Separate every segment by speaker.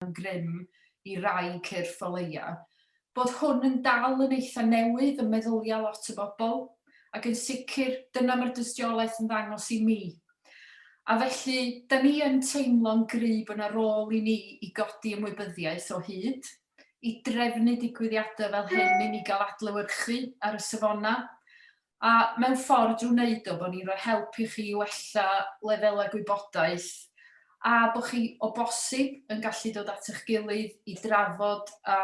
Speaker 1: Grym i rai cyrff o leia, bod hwn yn dal yn eitha newydd ym meddyliau lot o bobl, ac yn sicr dyna mae'r dystiolaeth yn ddangos i mi. A felly, da ni yn teimlo'n gry bod 'na rôl i ni i godi ymwybyddiaeth o hyd, i drefnu digwyddiadau fel hyn i ni gael adlewyrchu ar y safonau, A mewn ffordd drwy wneud o, bod ni'n rhoi help i chi i wella lefelau gwybodaeth a bod chi o bosib yn gallu dod at eich gilydd i drafod a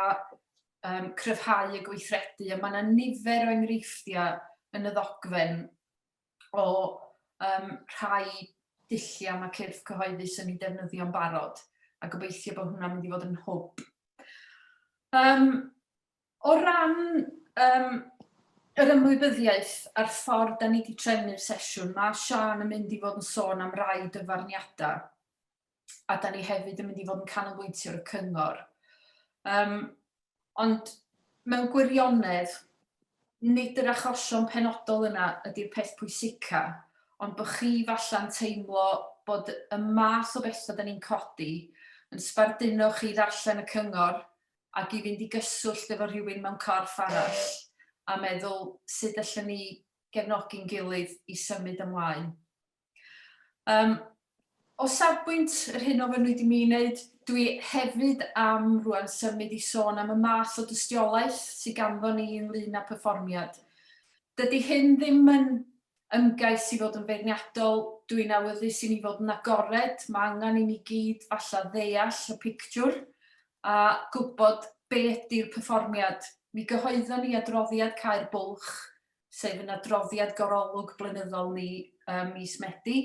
Speaker 1: um, cryfhau y gweithredu. A mae yna nifer o enghreifftiau yn y ddogfen o um, rhai dulliau mae cyrff cyhoeddus yn ei defnyddio'n barod, a gobeithio bod hwnna'n mynd i fod yn hwb. Um, O ran yym yr ymwybyddiaeth a'r ffordd 'da ni 'di trefnu'r sesiwn, ma' Siân yn mynd i fod yn sôn am rai dyfarniadau, a 'da ni hefyd yn mynd i fod yn canolbwyntio ar y cyngor. Yym, ond mewn gwirionedd, nid yr achosion penodol yna ydy'r peth pwysica, ond bod chi falla'n teimlo bod y math o bethau 'da ni'n codi yn sbarduno chi ddarllen y cyngor ac i fynd i gyswllt efo rhywun mewn corff arall a meddwl sut allen ni gefnogi'n gilydd i symud ymlaen. Um, o safbwynt yr hyn ofynnwyd i mi wneud, dwi hefyd am rwan symud i sôn am y math o dystiolaeth sydd ganddo ni ynglyn â perfformiad. Dydy hyn ddim yn ymgais i fod yn feirniadol, dwi'n awyddus i ni fod yn agored, mae angen i ni gyd falla ddeall y pictiwr a gwybod be ydy'r perfformiad. Mi gyhoeddon ni adroddiad Cau'r Bwlch, sef yn adroddiad gorolwg blynyddol ni ym mis Medi,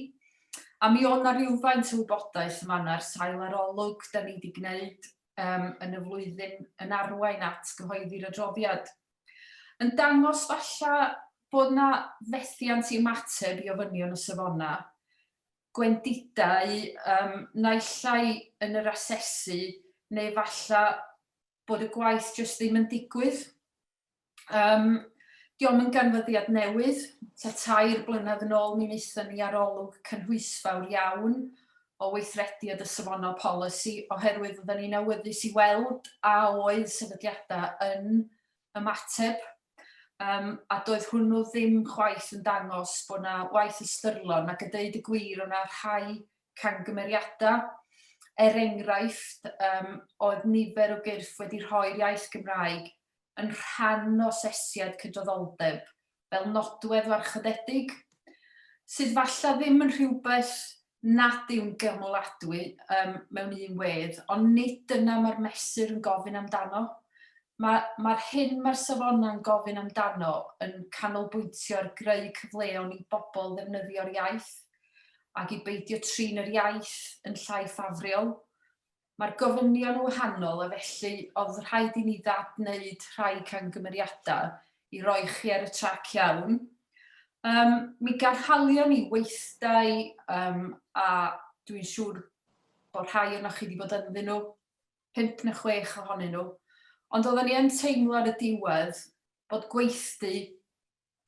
Speaker 1: a mi oedd 'na rywfaint o wybodaeth yn fan'na ar sail arolwg da ni 'di gwneud um, yn y flwyddyn yn arwain at gyhoeddi'r adroddiad. Yn dangos falla bod 'na fethiant i ymateb i ofynion y safonau, gwendidau um, naill ai yn yr asesu neu falla bod y gwaith jyst ddim yn digwydd. Um, Diolch yn ganfyddiad newydd. Ta 3 blynedd yn ôl mi wnaethon ni arolwg cynhwysfawr iawn o weithrediad y safonau polisi oherwydd oedden ni'n awyddus i weld a oedd sefydliadau yn ymateb. Um, a doedd hwnnw ddim chwaith yn dangos bod 'na waith ystyrlon ac a deud y gwir o'na rhai cangymeriadau. Er enghraifft, um, oedd nifer o gyrff wedi rhoi'r iaith Gymraeg yn rhan o asesiad cydraddoldeb fel nodwedd warchodedig, sydd falle ddim yn rhywbeth nad yw'n gymuladwy um, mewn un wedd, ond nid dyna mae'r mesur yn gofyn amdano. Mae'r ma hyn mae'r safonau'n gofyn amdano yn canolbwyntio ar greu cyfleon i bobl ddefnyddio'r iaith ac i beidio trin yr iaith yn llai ffafriol. Mae'r gofynion yn wahanol a felly oedd rhaid i ni ddadwneud rhai camgymeriadau i roi chi ar y trac iawn. Um, mi gynhalion ni weithdai um, a dwi'n siŵr bod rhai ohonoch chi wedi bod ynddyn nhw, 5 neu 6 ohonyn nhw. Ond oedden ni yn teimlo ar y diwedd bod gweithdy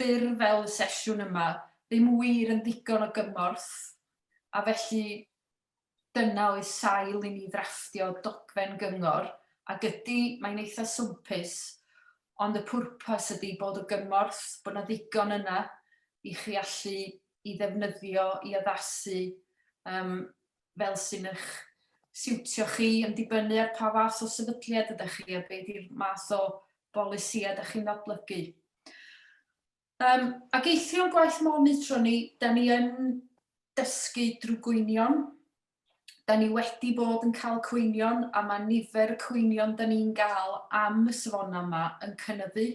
Speaker 1: byr fel y sesiwn yma ddim wir yn ddigon o gymorth, a felly dyna oedd sail i ni ddrafftio dogfen gyngor, ac ydy, mae'n eitha swmpus, ond y pwrpas ydy bod o gymorth, bod 'na ddigon yna i chi allu i ddefnyddio, i addasu, um, fel sy'n eich siwtio chi, yn dibynnu ar pa fath o sefydliad ydych chi a be di'r math o bolisïau ydych chi'n ddatblygu. Um, ac eithrio'n gwaith monitro ni, da ni yn dysgu drwy gwynion. Da ni wedi bod yn cael cwynion a mae nifer y cwynion da ni'n gael am y safonau yma yn cynyddu.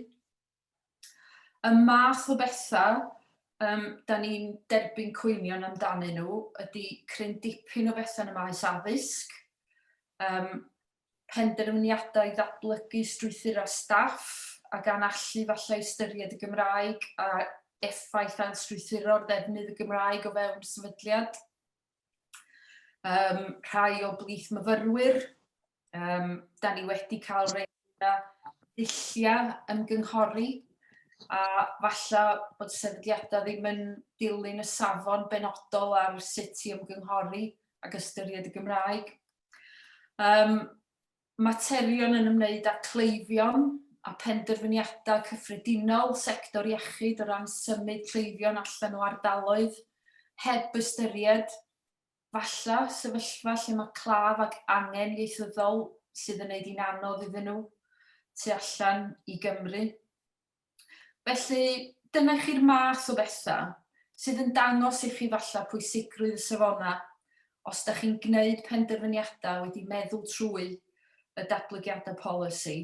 Speaker 1: Y math o bethau um, da ni'n derbyn cwynion amdanyn nhw ydy cryn dipyn o bethau yn y maes addysg, um, penderfyniadau i ddatblygu strwythurau staff a gan allu falle ystyried y Gymraeg a effaith ailstrwythuro'r ddefnydd y Gymraeg o fewn sefydliad. Um, rhai o blith myfyrwyr, um, da ni wedi cael rei dulliau ymgynghori a falle bod sefydliadau ddim yn dilyn y safon benodol ar sut i ymgynghori ac ystyried y Gymraeg. Um, materion yn ymwneud â cleifion a phenderfyniadau cyffredinol sector iechyd o ran symud cleifion allan o ardaloedd heb ystyried falla sefyllfa lle mae claf ag angen ieithyddol sydd yn neud hi'n anodd iddyn nhw tu allan i Gymru. Felly, dyna chi'r math o bethau sydd yn dangos i chi falla pwysigrwydd y safonau os da chi'n gwneud penderfyniadau wedi meddwl trwy y datblygiadau polisi.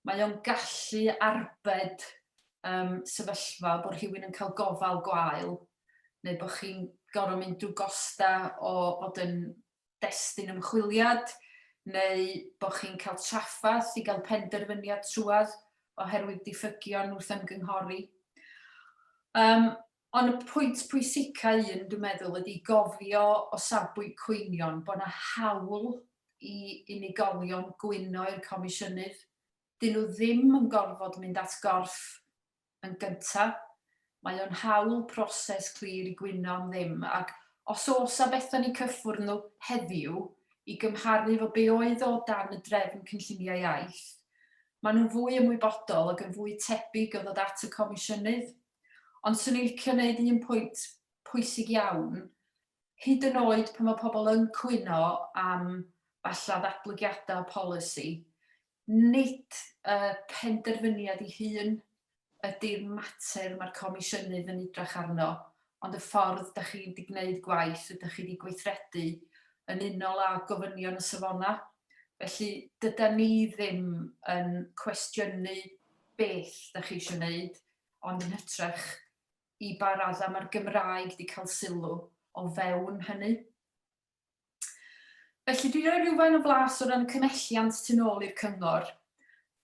Speaker 1: Mae o'n gallu arbed um, sefyllfa bod rhywun yn cael gofal gwael neu bod chi'n gorfod mynd drwy gostau o fod yn destun ymchwiliad, neu bod chi'n cael trafferth i gael penderfyniad trwadd oherwydd diffygion wrth ymgynghori. Um, ond y pwynt pwysica un, dwi'n meddwl, ydy gofio o safbwynt cwynion bod yna hawl i unigolion gwyno i'r comisiynydd. Dyn nhw ddim yn gorfod mynd at gorff yn gynta'. Mae o'n hawl proses clir i gwyno am ddim, ac os oes 'na bethau'n eu cyffwrdd nhw heddiw i gymharu efo be oedd o dan y drefn cynlluniau iaith, maen nhw'n fwy ymwybodol ac yn fwy tebyg o ddod at y Comisiynydd. Ond 'swn i'n licio wneud un pwynt pwysig iawn, hyd yn oed pan mae pobl yn cwyno am falla ddatblygiadau polisi, nid y penderfyniad ei hun ydy'r mater mae'r Comisiynydd yn edrach arno, ond y ffordd da chi wedi gwneud gwaith, ydych chi wedi gweithredu yn unol â gofynion y safonau. Felly, dyda ni ddim yn cwestiynu beth da chi eisiau wneud, ond yn hytrach i ba raddau mae'r Gymraeg wedi cael sylw o fewn hynny. Felly dwi'n rhoi rhywfaint o flas o ran y cymhelliant tu nôl i'r cyngor.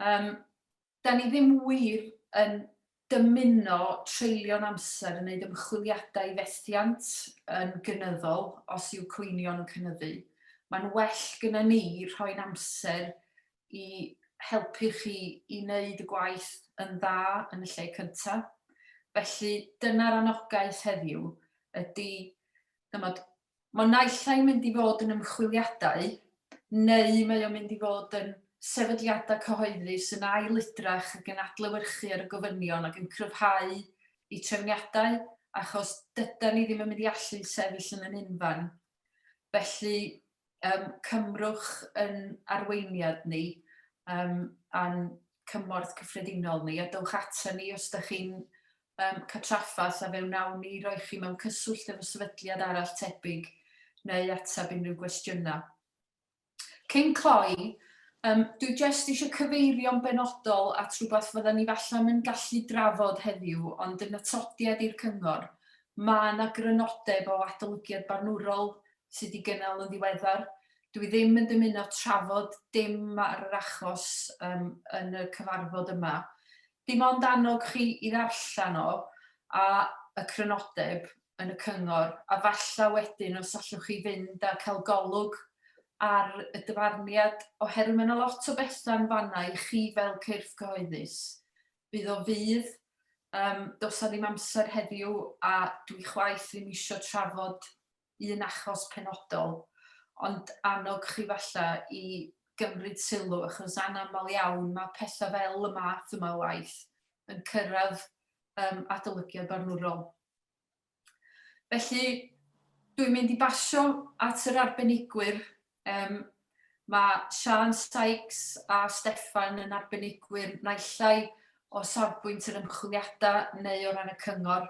Speaker 1: Um, da ni ddim wir yn dymuno treulio'n amser yn gwneud ymchwiliadau i fethiant yn gynyddol os yw cwynion yn cynyddu. Mae'n well gyda ni rhoi'n amser i helpu chi i wneud y gwaith yn dda yn y lle cyntaf. Felly dyna'r anogaeth heddiw ydy, dymod, mae naill ai'n mynd i fod yn ymchwiliadau neu mae o'n mynd i fod yn sefydliadau cyhoeddus yn ail-edrach ac yn adlewyrchu ar y gofynion ac yn cryfhau eu trefniadau, achos dydan ni ddim yn mynd i allu sefyll yn yn unfan. Felly, um, cymrwch yn arweiniad ni um, a'n cymorth cyffredinol ni, a dowch ata ni os da chi'n um, cael trafferth a fe wnawn ni roi chi mewn cyswllt efo sefydliad arall tebyg neu ateb unrhyw gwestiynau. Cyn cloi, um, dwi jyst eisiau cyfeirio'n benodol at rhywbeth fydden ni falle yn gallu drafod heddiw, ond yn atodiad i'r cyngor, mae yna grynodeb o adolygiad barnwrol sydd wedi gynnal yn ddiweddar. Dwi ddim yn dymuno trafod dim ar yr achos um, yn y cyfarfod yma. Dim ond annog chi i ddarllen o a y crynodeb yn y cyngor, a falla wedyn os allwch chi fynd a cael golwg ar y dyfarniad, oherwydd mae yna lot o bethau yn fanna i chi fel cyrff cyhoeddus. Bydd o fudd, um, does 'na ddim amser heddiw a dwi chwaith ddim isio trafod un achos penodol, ond annog chi falla i gymryd sylw, achos anaml iawn mae pethau fel y math yma o waith yn cyrraedd um, adolygiad barnwrol. Felly, dwi'n mynd i basio at yr arbenigwyr. Um, mae Sian Sykes a Steffan yn arbenigwyr naill ai o safbwynt yr ymchwiliadau neu o ran y cyngor,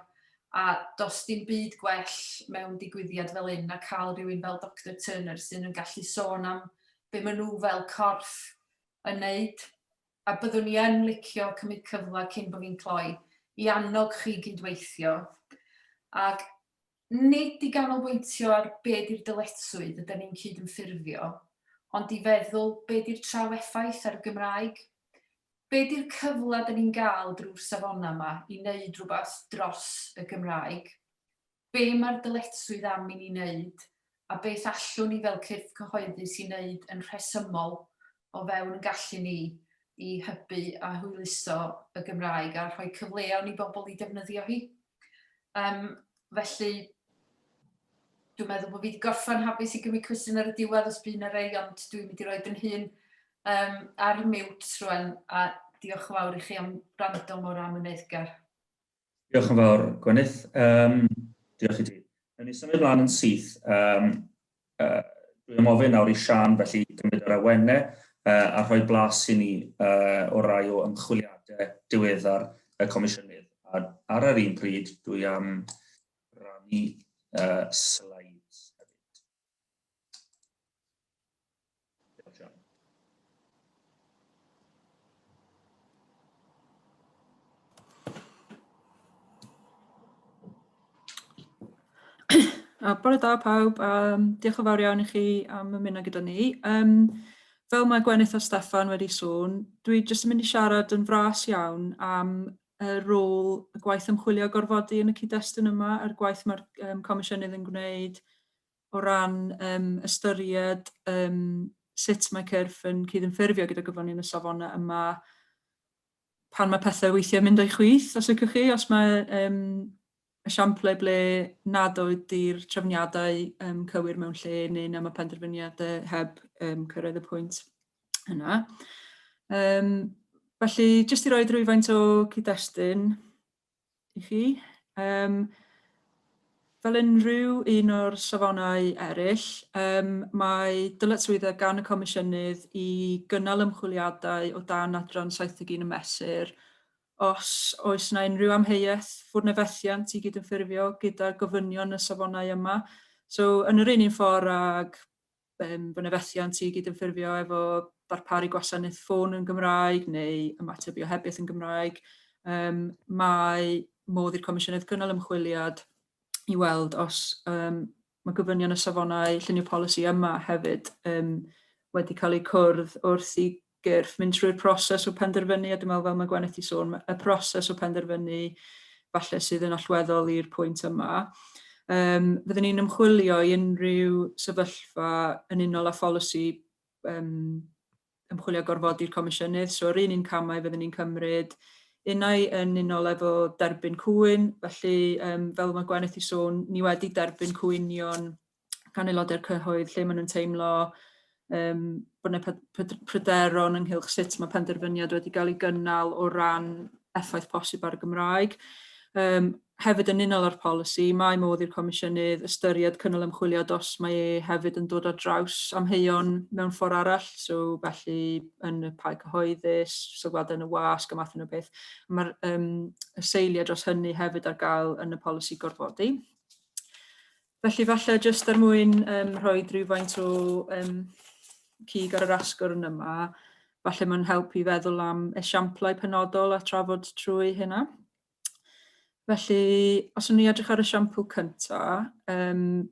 Speaker 1: a does dim byd gwell mewn digwyddiad fel un na cael rhywun fel Doctor Turner sydd yn gallu sôn am be maen nhw fel corff yn wneud. A byddwn i yn licio cymryd cyfle cyn bod fi'n cloi i annog chi gydweithio ac nid i ganolbwyntio ar be di'r dyletswydd ydan ni'n cydymffurfio, ond i feddwl be di'r traw-effaith ar y Gymraeg. Be di'r cyfle da ni'n gael drwy'r safonau yma i wneud rhywbeth dros y Gymraeg? Be mae'r dyletswydd am i ni wneud, a beth allwn ni fel cyrff cyhoeddus i wneud yn rhesymol o fewn yn gallu ni i hybu a hwyluso y Gymraeg a rhoi cyfleon i bobl i defnyddio hi? Um, felly, Dwi'n meddwl bod fi wedi gorffan hapus i gymryd cwestiwn ar y diwedd os bydd yna rei, ond dwi'n mynd i roed yn hun um, ar mute rwan, a diolch yn fawr i chi am wrando mor amyneddgar.
Speaker 2: Diolch yn fawr, Gwyneth. Um, diolch i ti. Newn ni symud mlaen yn syth. Um, uh, dwi am ofyn nawr i Sian felly gymryd yr awennau uh, a rhoi blas i ni uh, o rai o ymchwiliadau diweddar y Comisiynydd. A ar yr un pryd, dwi am rannu uh, slides hefyd. Diolch, Sian.
Speaker 3: Bore da pawb, um, diolch yn fawr iawn i chi am ymuno gyda ni. Um, fel mae Gwenith a Steffan wedi sôn, dwi jyst yn mynd i siarad yn fras iawn am y rôl y gwaith ymchwilio gorfodi yn y cyd-destun yma, a'r gwaith mae'r um, Comisiynydd yn gwneud o ran um, ystyried um, sut mae cyrff yn cydymffurfio gyda gofynion y safonau yma, pan mae pethau weithiau mynd o'i chwith, os ydych chi, os mae um, esiamplau ble nad oeddi'r trefniadau um, cywir mewn lle neu na mae penderfyniadau heb um, cyrraedd y pwynt yna. Um, felly, jyst i roi rhywfaint o cyd-destun i chi. Um, fel unrhyw un o'r safonau eraill, um, mae dyletswyddau gan y Comisiynydd i gynnal ymchwiliadau o dan adran 71 y mesur os oes yna unrhyw amheuaeth fod yna fethiant i gydymffurfio gyda gofynion y safonau yma. So, yn yr un un ffordd ag um, bod yna fethiant i gydymffurfio efo darparu gwasanaeth ffôn yn Gymraeg neu ymateb i ohebiaeth yn Gymraeg, um, mae modd i'r Comisiynydd gynnal ymchwiliad i weld os um, mae gofynion y safonau llunio polisi yma hefyd um, wedi cael eu cwrdd wrth i gyrff mynd trwy'r proses o penderfynu, a dwi'n meddwl fel mae Gwenith 'di sôn, y proses o penderfynu falle sydd yn allweddol i'r pwynt yma. Um, fyddwn ni'n ymchwilio i unrhyw sefyllfa yn unol â pholisi um, ymchwilio gorfodi'r Comisiynydd, so yr un un camau fyddwn ni'n cymryd, unau yn unol efo derbyn cwyn, felly um, fel mae Gwenith 'di sôn, ni wedi derbyn cwynion gan aelodau'r cyhoedd lle maen nhw'n teimlo um, bod yna pryderon ynghylch sut mae penderfyniad wedi cael ei gynnal o ran effaith posib ar y Gymraeg. Um, hefyd yn unol â'r polisi, mae modd i'r Comisiynydd ystyried cynnal ymchwiliad os mae e hefyd yn dod ar draws amheuon mewn ffordd arall, so felly yn y pae cyhoeddus, sylwadau yn y wasg a math yna o beth. Mae'r um, y seiliau dros hynny hefyd ar gael yn y polisi gorfodi. Felly falle jyst er mwyn um, rhoi rhywfaint o um, cig ar yr asgwrn yma, falle mae'n helpu i feddwl am esiamplau penodol a trafod trwy hynna. Felly, os o'n ni edrych ar y siampl cyntaf, um,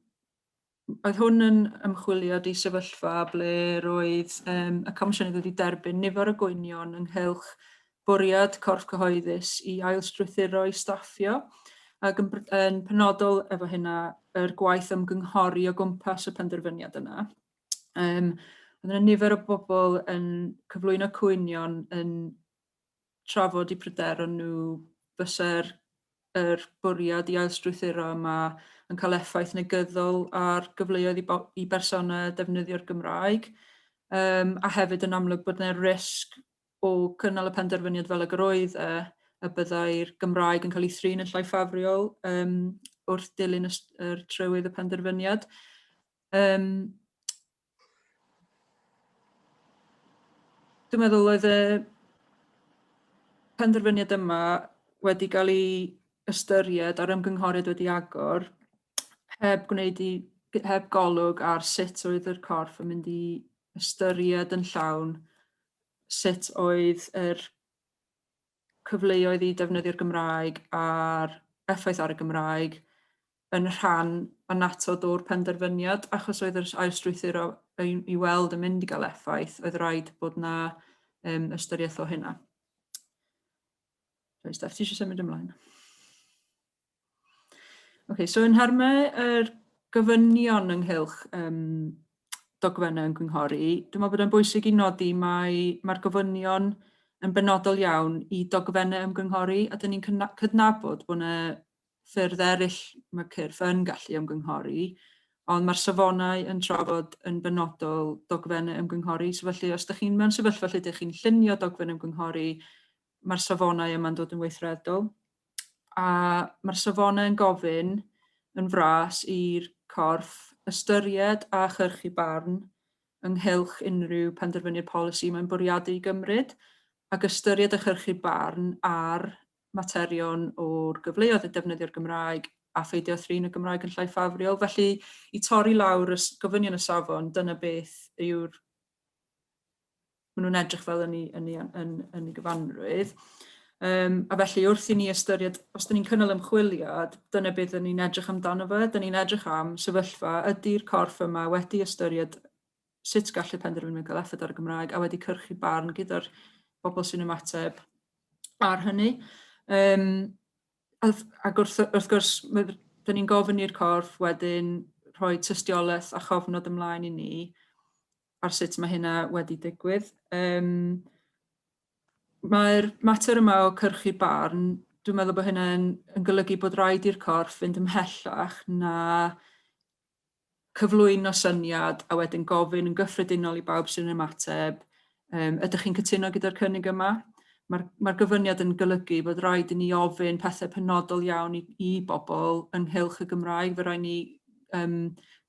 Speaker 3: oedd hwn yn ymchwiliad i sefyllfa ble roedd um, y Comisiynydd wedi derbyn nifer o gwynion ynghylch bwriad corff cyhoeddus i ailstrwythuro i staffio, ac yn, yn penodol efo hynna, yr gwaith ymgynghori o gwmpas y penderfyniad yna. Um, oedd yna nifer o bobl yn cyflwyno cwynion yn trafod eu pryderon nhw fysa'r yr bwriad i ailstrwythuro yma yn cael effaith negyddol ar gyfleoedd i, i bersonau defnyddio'r Gymraeg. Um, a hefyd yn amlwg bod yna risg o cynnal y penderfyniad fel ag yr oedd e, y byddai'r Gymraeg yn cael ei thrin yn llai ffafriol um, wrth dilyn y, yr trywydd y penderfyniad. Um, dwi'n meddwl oedd y penderfyniad yma wedi cael ei ystyried a'r ymgynghoriad wedi agor heb gwneud i, heb golwg ar sut oedd yr corff yn mynd i ystyried yn llawn sut oedd yr cyfleoedd i defnyddio'r Gymraeg a'r effaith ar y Gymraeg yn rhan annatod o'r penderfyniad, achos oedd yr ailstrwythuro i, i weld yn mynd i gael effaith, oedd rhaid bod na um, ystyriaeth o hynna. Sorry, Steph, ti eisiau symud ymlaen? Ok, so yn nhermau yr gofynion ynghylch um, dogfennau yn gynghori, dwi'n meddwl bod o'n bwysig i nodi mae, mae'r gofynion yn benodol iawn i dogfennau ymgynghori, a dyn ni'n cydnabod bod yna ffyrdd eraill mae cyrff yn gallu ymgynghori, Ond mae'r safonau yn trafod yn benodol dogfennau ymgynghori. So felly, os ydych chi'n mewn sefyllfa lle ydych chi'n llunio dogfen ymgynghori, mae'r safonau yma'n dod yn weithredol. A mae'r safonau yn gofyn yn fras i'r corff ystyried a chyrchu barn ynghylch unrhyw penderfyniad polisi mae'n bwriadu i gymryd, ac ystyried a chyrchu barn ar materion o'r gyfleoedd i defnyddio'r Gymraeg a pheidio â thrin y Gymraeg yn llai ffafriol. Felly, i torri lawr y gofynion y safon, dyna beth yw'r... Maen nhw'n edrych fel yn ei, yn ei, yn, yn ei gyfanrwydd. A felly, wrth i ni ystyried, os dyn ni'n cynnal ymchwiliad, dyna beth dyn ni'n edrych amdano fe. Dyn ni'n edrych am sefyllfa, ydy'r corff yma wedi ystyried sut gall y penderfyniad gael effaith ar y Gymraeg a wedi cyrchu barn gyda'r bobl sy'n ymateb ar hynny. Ac wrth gwrs, dyn ni'n gofyn i'r corff wedyn rhoi tystiolaeth a chofnod ymlaen i ni ar sut mae hynna wedi digwydd. Mae'r mater yma o cyrchu barn, dwi'n meddwl bod hynna'n yn golygu bod rhaid i'r corff fynd ymhellach na cyflwyno syniad a wedyn gofyn yn gyffredinol i bawb sy'n ymateb, ydych chi'n cytuno gyda'r cynnig yma? Mae'r mae gofyniad yn golygu bod rhaid i ni ofyn pethau penodol iawn i bobl ynghylch y Gymraeg. Fe rhaid ni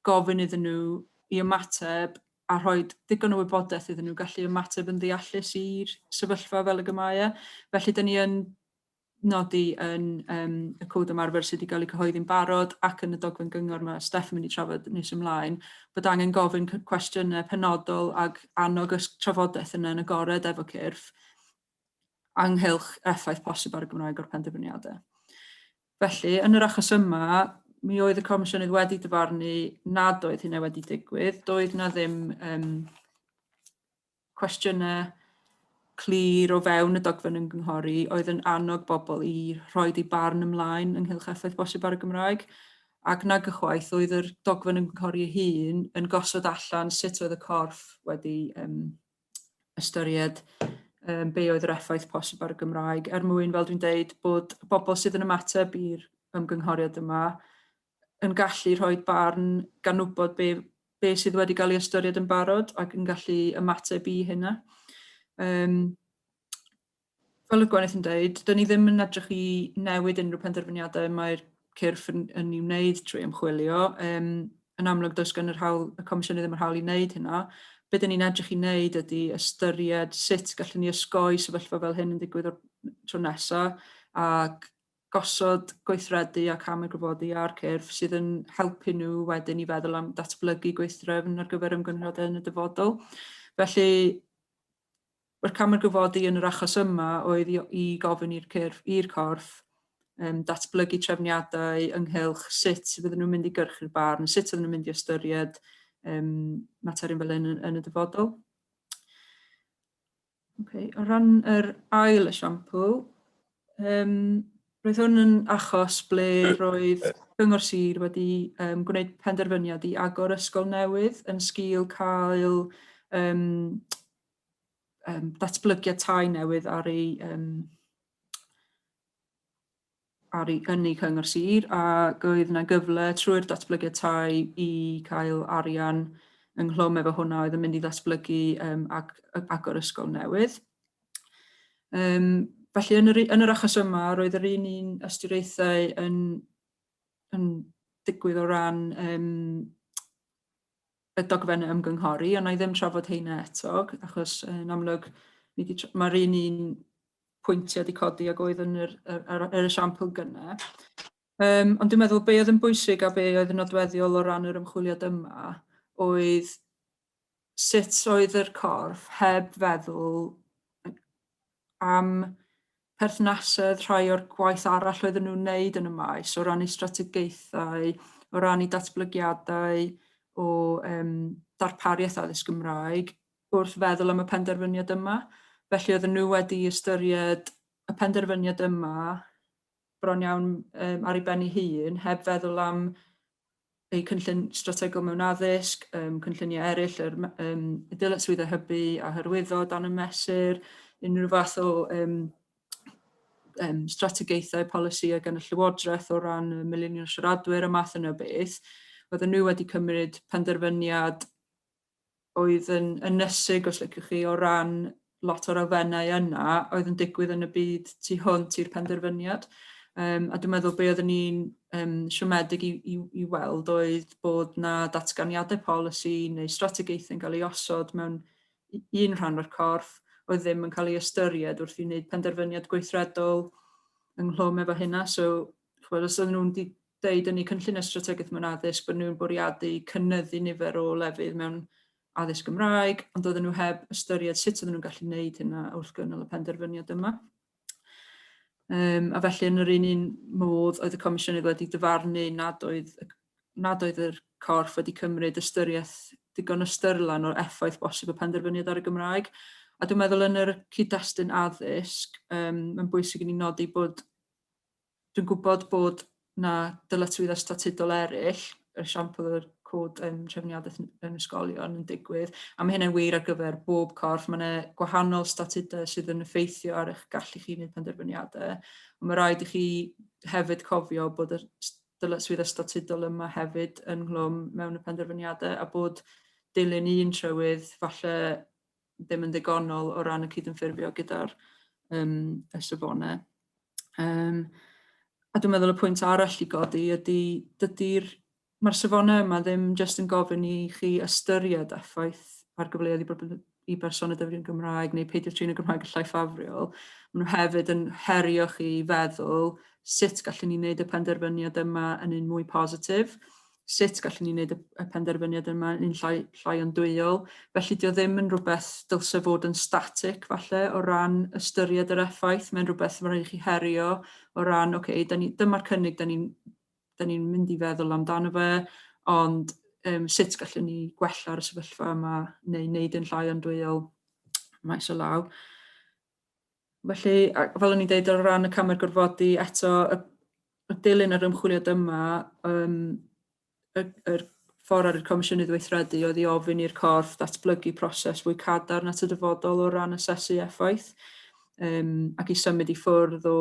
Speaker 3: gofyn iddyn nhw i ymateb a rhoi digon o wybodaeth iddyn nhw gallu ymateb yn ddeallus i'r sefyllfa fel y mae e. Felly, dyn ni yn nodi yn y cod ymarfer sydd wedi cael ei cyhoeddi'n barod ac yn y dogfen gyngor mae Steff yn mynd i trafod nes ymlaen, bod angen gofyn cwestiynau penodol ac annog y trafodaeth yna yn agored efo cyrff ynghylch effaith posib ar y Gymraeg o'r penderfyniadau. Felly, yn yr achos yma, mi oedd y Comisiynydd wedi dyfarnu nad oedd hynna wedi digwydd, doedd na ddim cwestiynau clir o fewn y dogfen ymgynghori oedd yn annog bobl i rhoi eu barn ymlaen ynghylch effaith bosib ar y Gymraeg, ac nag ychwaith oedd yr dogfen ymgynghori ei hun yn gosod allan sut oedd y corff wedi ystyried be oedd yr effaith posib ar y Gymraeg, er mwyn, fel dwi'n deud, bod bobl sydd yn ymateb i'r ymgynghoriad yma yn gallu rhoi barn gan wybod be sydd wedi cael ei ystyried yn barod ac yn gallu ymateb i hynna. Fel y Gwyneth yn dweud, dyn ni ddim yn edrych i newid unrhyw penderfyniadau mae'r cyrff yn ei wneud trwy ymchwilio. Yn amlwg, does gan yr hawl, y Comisiynydd ddim yr hawl i wneud hynna. Be dyn ni'n edrych i wneud ydy ystyried sut gallwn ni osgoi sefyllfa fel hyn yn digwydd o'r tro nesaf ac gosod gweithredu a camau gorfodi ar cyrff sydd yn helpu nhw wedyn i feddwl am datblygu gweithdrefn ar gyfer ymgynghoriadau yn y dyfodol. Felly, mae'r camau gorfodi yn yr achos yma oedd i gofyn i'r cyrff, i'r corff datblygu trefniadau ynghylch sut fydden nhw'n mynd i gyrchu'r barn, sut fydden nhw'n mynd i ystyried materion fel hyn yn y dyfodol. Okay. O ran yr ail esiampl, roedd hwn yn achos ble roedd Cyngor Sir wedi gwneud penderfyniad i agor ysgol newydd yn sgil cael datblygiad tai newydd ar ei ar ei, yn ei cyngor sir, ac oedd yna gyfle trwy'r datblygiad tai i cael arian ynghlwm efo hwnna oedd yn mynd i ddatblygu ac agor ysgol newydd. Felly yn yr achos yma, roedd yr un un ystyriaethau yn digwydd o ran y dogfennau ymgynghori, ond na i ddim trafod heina eto, achos yn amlwg mae'r un un pwyntiau wedi codi ag oedd yn yr esiampl gynne. Ond dwi'n meddwl be oedd yn bwysig a be oedd yn nodweddiol o ran yr ymchwiliad yma oedd sut oedd yr corff heb feddwl am perthnasedd rhai o'r gwaith arall oedden nhw'n wneud yn y maes o ran eu strategaethau, o ran eu datblygiadau o darpariaeth addysg Gymraeg wrth feddwl am y penderfyniad yma. Felly oedden nhw wedi ystyried y penderfyniad yma bron iawn ar ei ben ei hun, heb feddwl am eu cynllun strategol mewn addysg, cynlluniau eraill, y dyletswyddau hybu a hyrwyddo dan y mesur, unrhyw fath o strategaethau polisïau gan y Llywodraeth o ran y miliwn o siaradwyr a math yna o beth. Oedden nhw wedi cymryd penderfyniad oedd yn ynysig, os liciwch chi, o ran lot o'r elfennau yna oedd yn digwydd yn y byd tu hwnt i'r penderfyniad. A dwi'n meddwl be oeddwn ni'n siomedig i weld oedd bod 'na datganiadau polisi neu strategaethau'n cael ei osod mewn un rhan o'r corff oedd ddim yn cael ei ystyried wrth i wneud penderfyniad gweithredol ynghlwm efo hynna. So, ch'mod, os oedden nhw'n 'di deud yn eu cynlluniau strategaeth mewn addysg bod nhw'n bwriadu cynyddu nifer o lefydd mewn addysg Gymraeg, ond oedden nhw heb ystyried sut oedden nhw'n gallu gwneud hynna wrth gynnal y penderfyniad yma. A felly yn yr un un modd oedd y Comisiynydd wedi dyfarnu nad oedd yr corff wedi cymryd ystyriaeth digon ystyrlon o'r effaith bosib y penderfyniad ar y Gymraeg. A dwi'n meddwl yn yr cyd-destun addysg, mae'n bwysig i ni nodi bod Dwi'n gwybod bod 'na dyletswyddau statudol eraill, er esiampl yr cod trefniadaeth yn ysgolion yn digwydd, a mae hynny'n wir ar gyfer bob corff. Mae yna gwahanol statudau sydd yn effeithio ar eich gallu chi wneud penderfyniadau, ond mae rhaid i chi hefyd cofio bod y dyletswyddau statudol yma hefyd ynghlwm mewn y penderfyniadau a bod dilyn un trywydd falle ddim yn ddigonol o ran y cydymffurfio gyda'r y safonau. A dwi'n meddwl y pwynt arall i godi ydy, dydy'r, mae'r safonau yma ddim jyst yn gofyn i chi ystyried effaith ar gyfleoedd i bersonau defnyddio'r Gymraeg neu peidio trin y Gymraeg yn llai ffafriol. Maen nhw hefyd yn herio chi i feddwl sut gallwn ni wneud y penderfyniad yma yn un mwy positif, sut gallwn ni wneud y penderfyniad yma yn un llai andwyol. Felly dio ddim yn rhywbeth dylse fod yn static falle o ran ystyried yr effaith. Mae'n rhywbeth mae'n rhaid i chi herio o ran, oce, okay, dyma'r cynnig da ni'n ni mynd i feddwl amdano fe, ond sut gallwn ni gwella'r sefyllfa yma neu wneud yn llai andwyol maes o law. Felly, fel o'n i'n deud, o ran y camau gorfodi, eto, y dilyn yr ymchwiliad yma, yr ffordd ar y Comisiynydd weithredu oedd i ofyn i'r corff ddatblygu proses fwy cadarn at y dyfodol o ran asesu effaith, ac i symud i ffwrdd o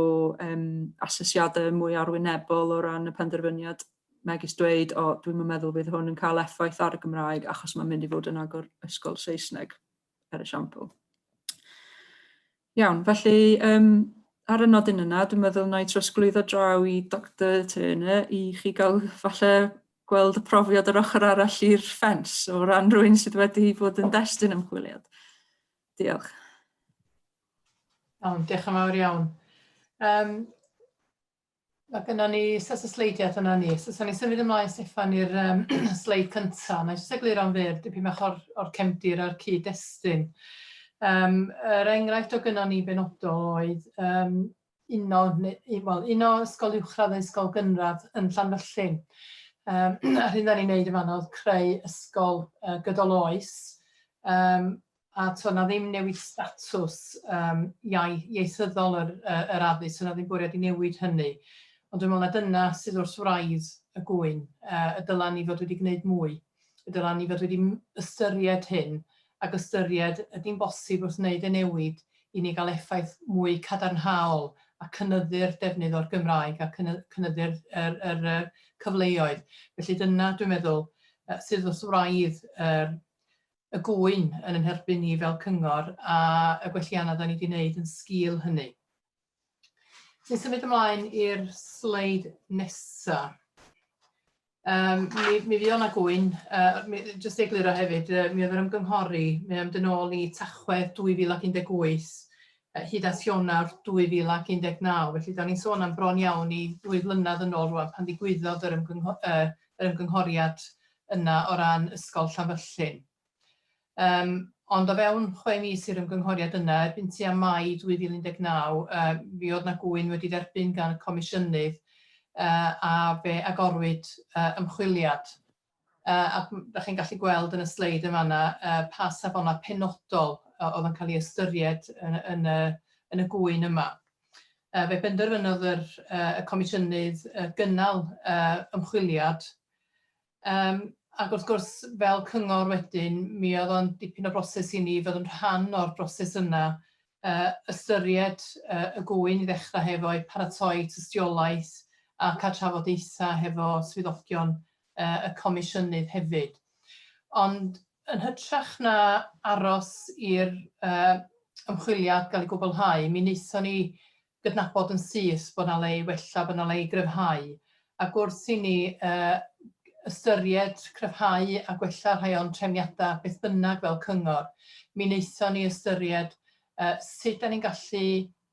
Speaker 3: asesiadau mwy arwynebol o ran y penderfyniad, megis dweud, o, dwi'm yn meddwl fydd hwn yn cael effaith ar y Gymraeg achos mae'n mynd i fod yn agor ysgol Saesneg, er esiampl. Iawn, felly ar y nodyn yna, dwi'n meddwl na i trosglwyddo draw i Doctor Turner i chi gael falle gweld y profiad yr ochr arall i'r ffens o ran rhywun sydd wedi bod yn destun ymchwiliad. Diolch.
Speaker 4: Iawn, diolch yn fawr iawn. Mae gynnon ni set o sleidiau, dyna ni. So, so ni'n symud ymlaen, Steffan, i'r sleid cyntaf. Na i jyst egluro'n fyr dipyn bach o'r cefndir a'r cyd-destun. Yr enghraifft o gynnon ni benodol oedd uno, neu, wel, uno ysgol uwchradd a ysgol gynradd yn Llanfyllin. A'r hyn da ni'n neud yn fanno oedd creu ysgol gydol oes. A to' 'na ddim newid statws ieithyddol yr addysg, so 'na ddim bwriad i newid hynny. Ond dwi'n meddwl na dyna sydd wrth wraidd y gŵyn, y dylan ni fod wedi gwneud mwy, y dylan ni fod wedi ystyried hyn ac ystyried ydy'n bosib wrth wneud y newid i ni gael effaith mwy cadarnhaol a cynyddu'r defnydd o'r Gymraeg a cynyddu'r yr, yr, yr cyfleoedd. Felly dyna, dwi'n meddwl, sydd wrth wraidd yr y gŵyn yn 'yn herbyn ni fel cyngor a y gwelliannau da ni wedi wneud yn sgil hynny. Ni'n symud ymlaen i'r sleid nesa. Mi fuodd 'na gŵyn, jyst i egluro hefyd, mi oedd yr ymgynghori, mae o'n mynd yn ôl i Tachwedd 2018 hyd at Ionawr 2019, felly da ni'n sôn am bron iawn i ddwy flynedd yn ôl rwan pan ddigwyddodd yr ymgynghoriad yna o ran Ysgol Llanfyllin. Ond o fewn 6 mis i'r ymgynghoriad yna, erbyn tua Mai 2019, mi oedd 'na gŵyn wedi dderbyn gan y Comisiynydd a fe agorwyd ymchwiliad. A da chi'n gallu gweld yn y sleid yn fan'na pa safonau penodol oedd yn cael ei ystyried yn y gŵyn yma. Fe benderfynodd y Comisiynydd gynnal ymchwiliad. Ac wrth gwrs, fel cyngor wedyn, mi oedd o'n dipyn o broses i ni fod yn rhan o'r broses yna, ystyried y gŵyn i ddechrau hefo, paratoi tystiolaeth a cael trafodaethau hefo swyddogion. y Comisiynydd hefyd. Ond yn hytrach na aros i'r ymchwiliad gael ei gwblhau, mi wnaethon ni gydnabod yn syth bod 'na le i wella, bod 'na le i gryfhau. Ac wrth i ni ystyried cryfhau a gwella rhai o'n trefniadau beth bynnag fel cyngor, mi wnaethon ni ystyried sut 'da ni'n gallu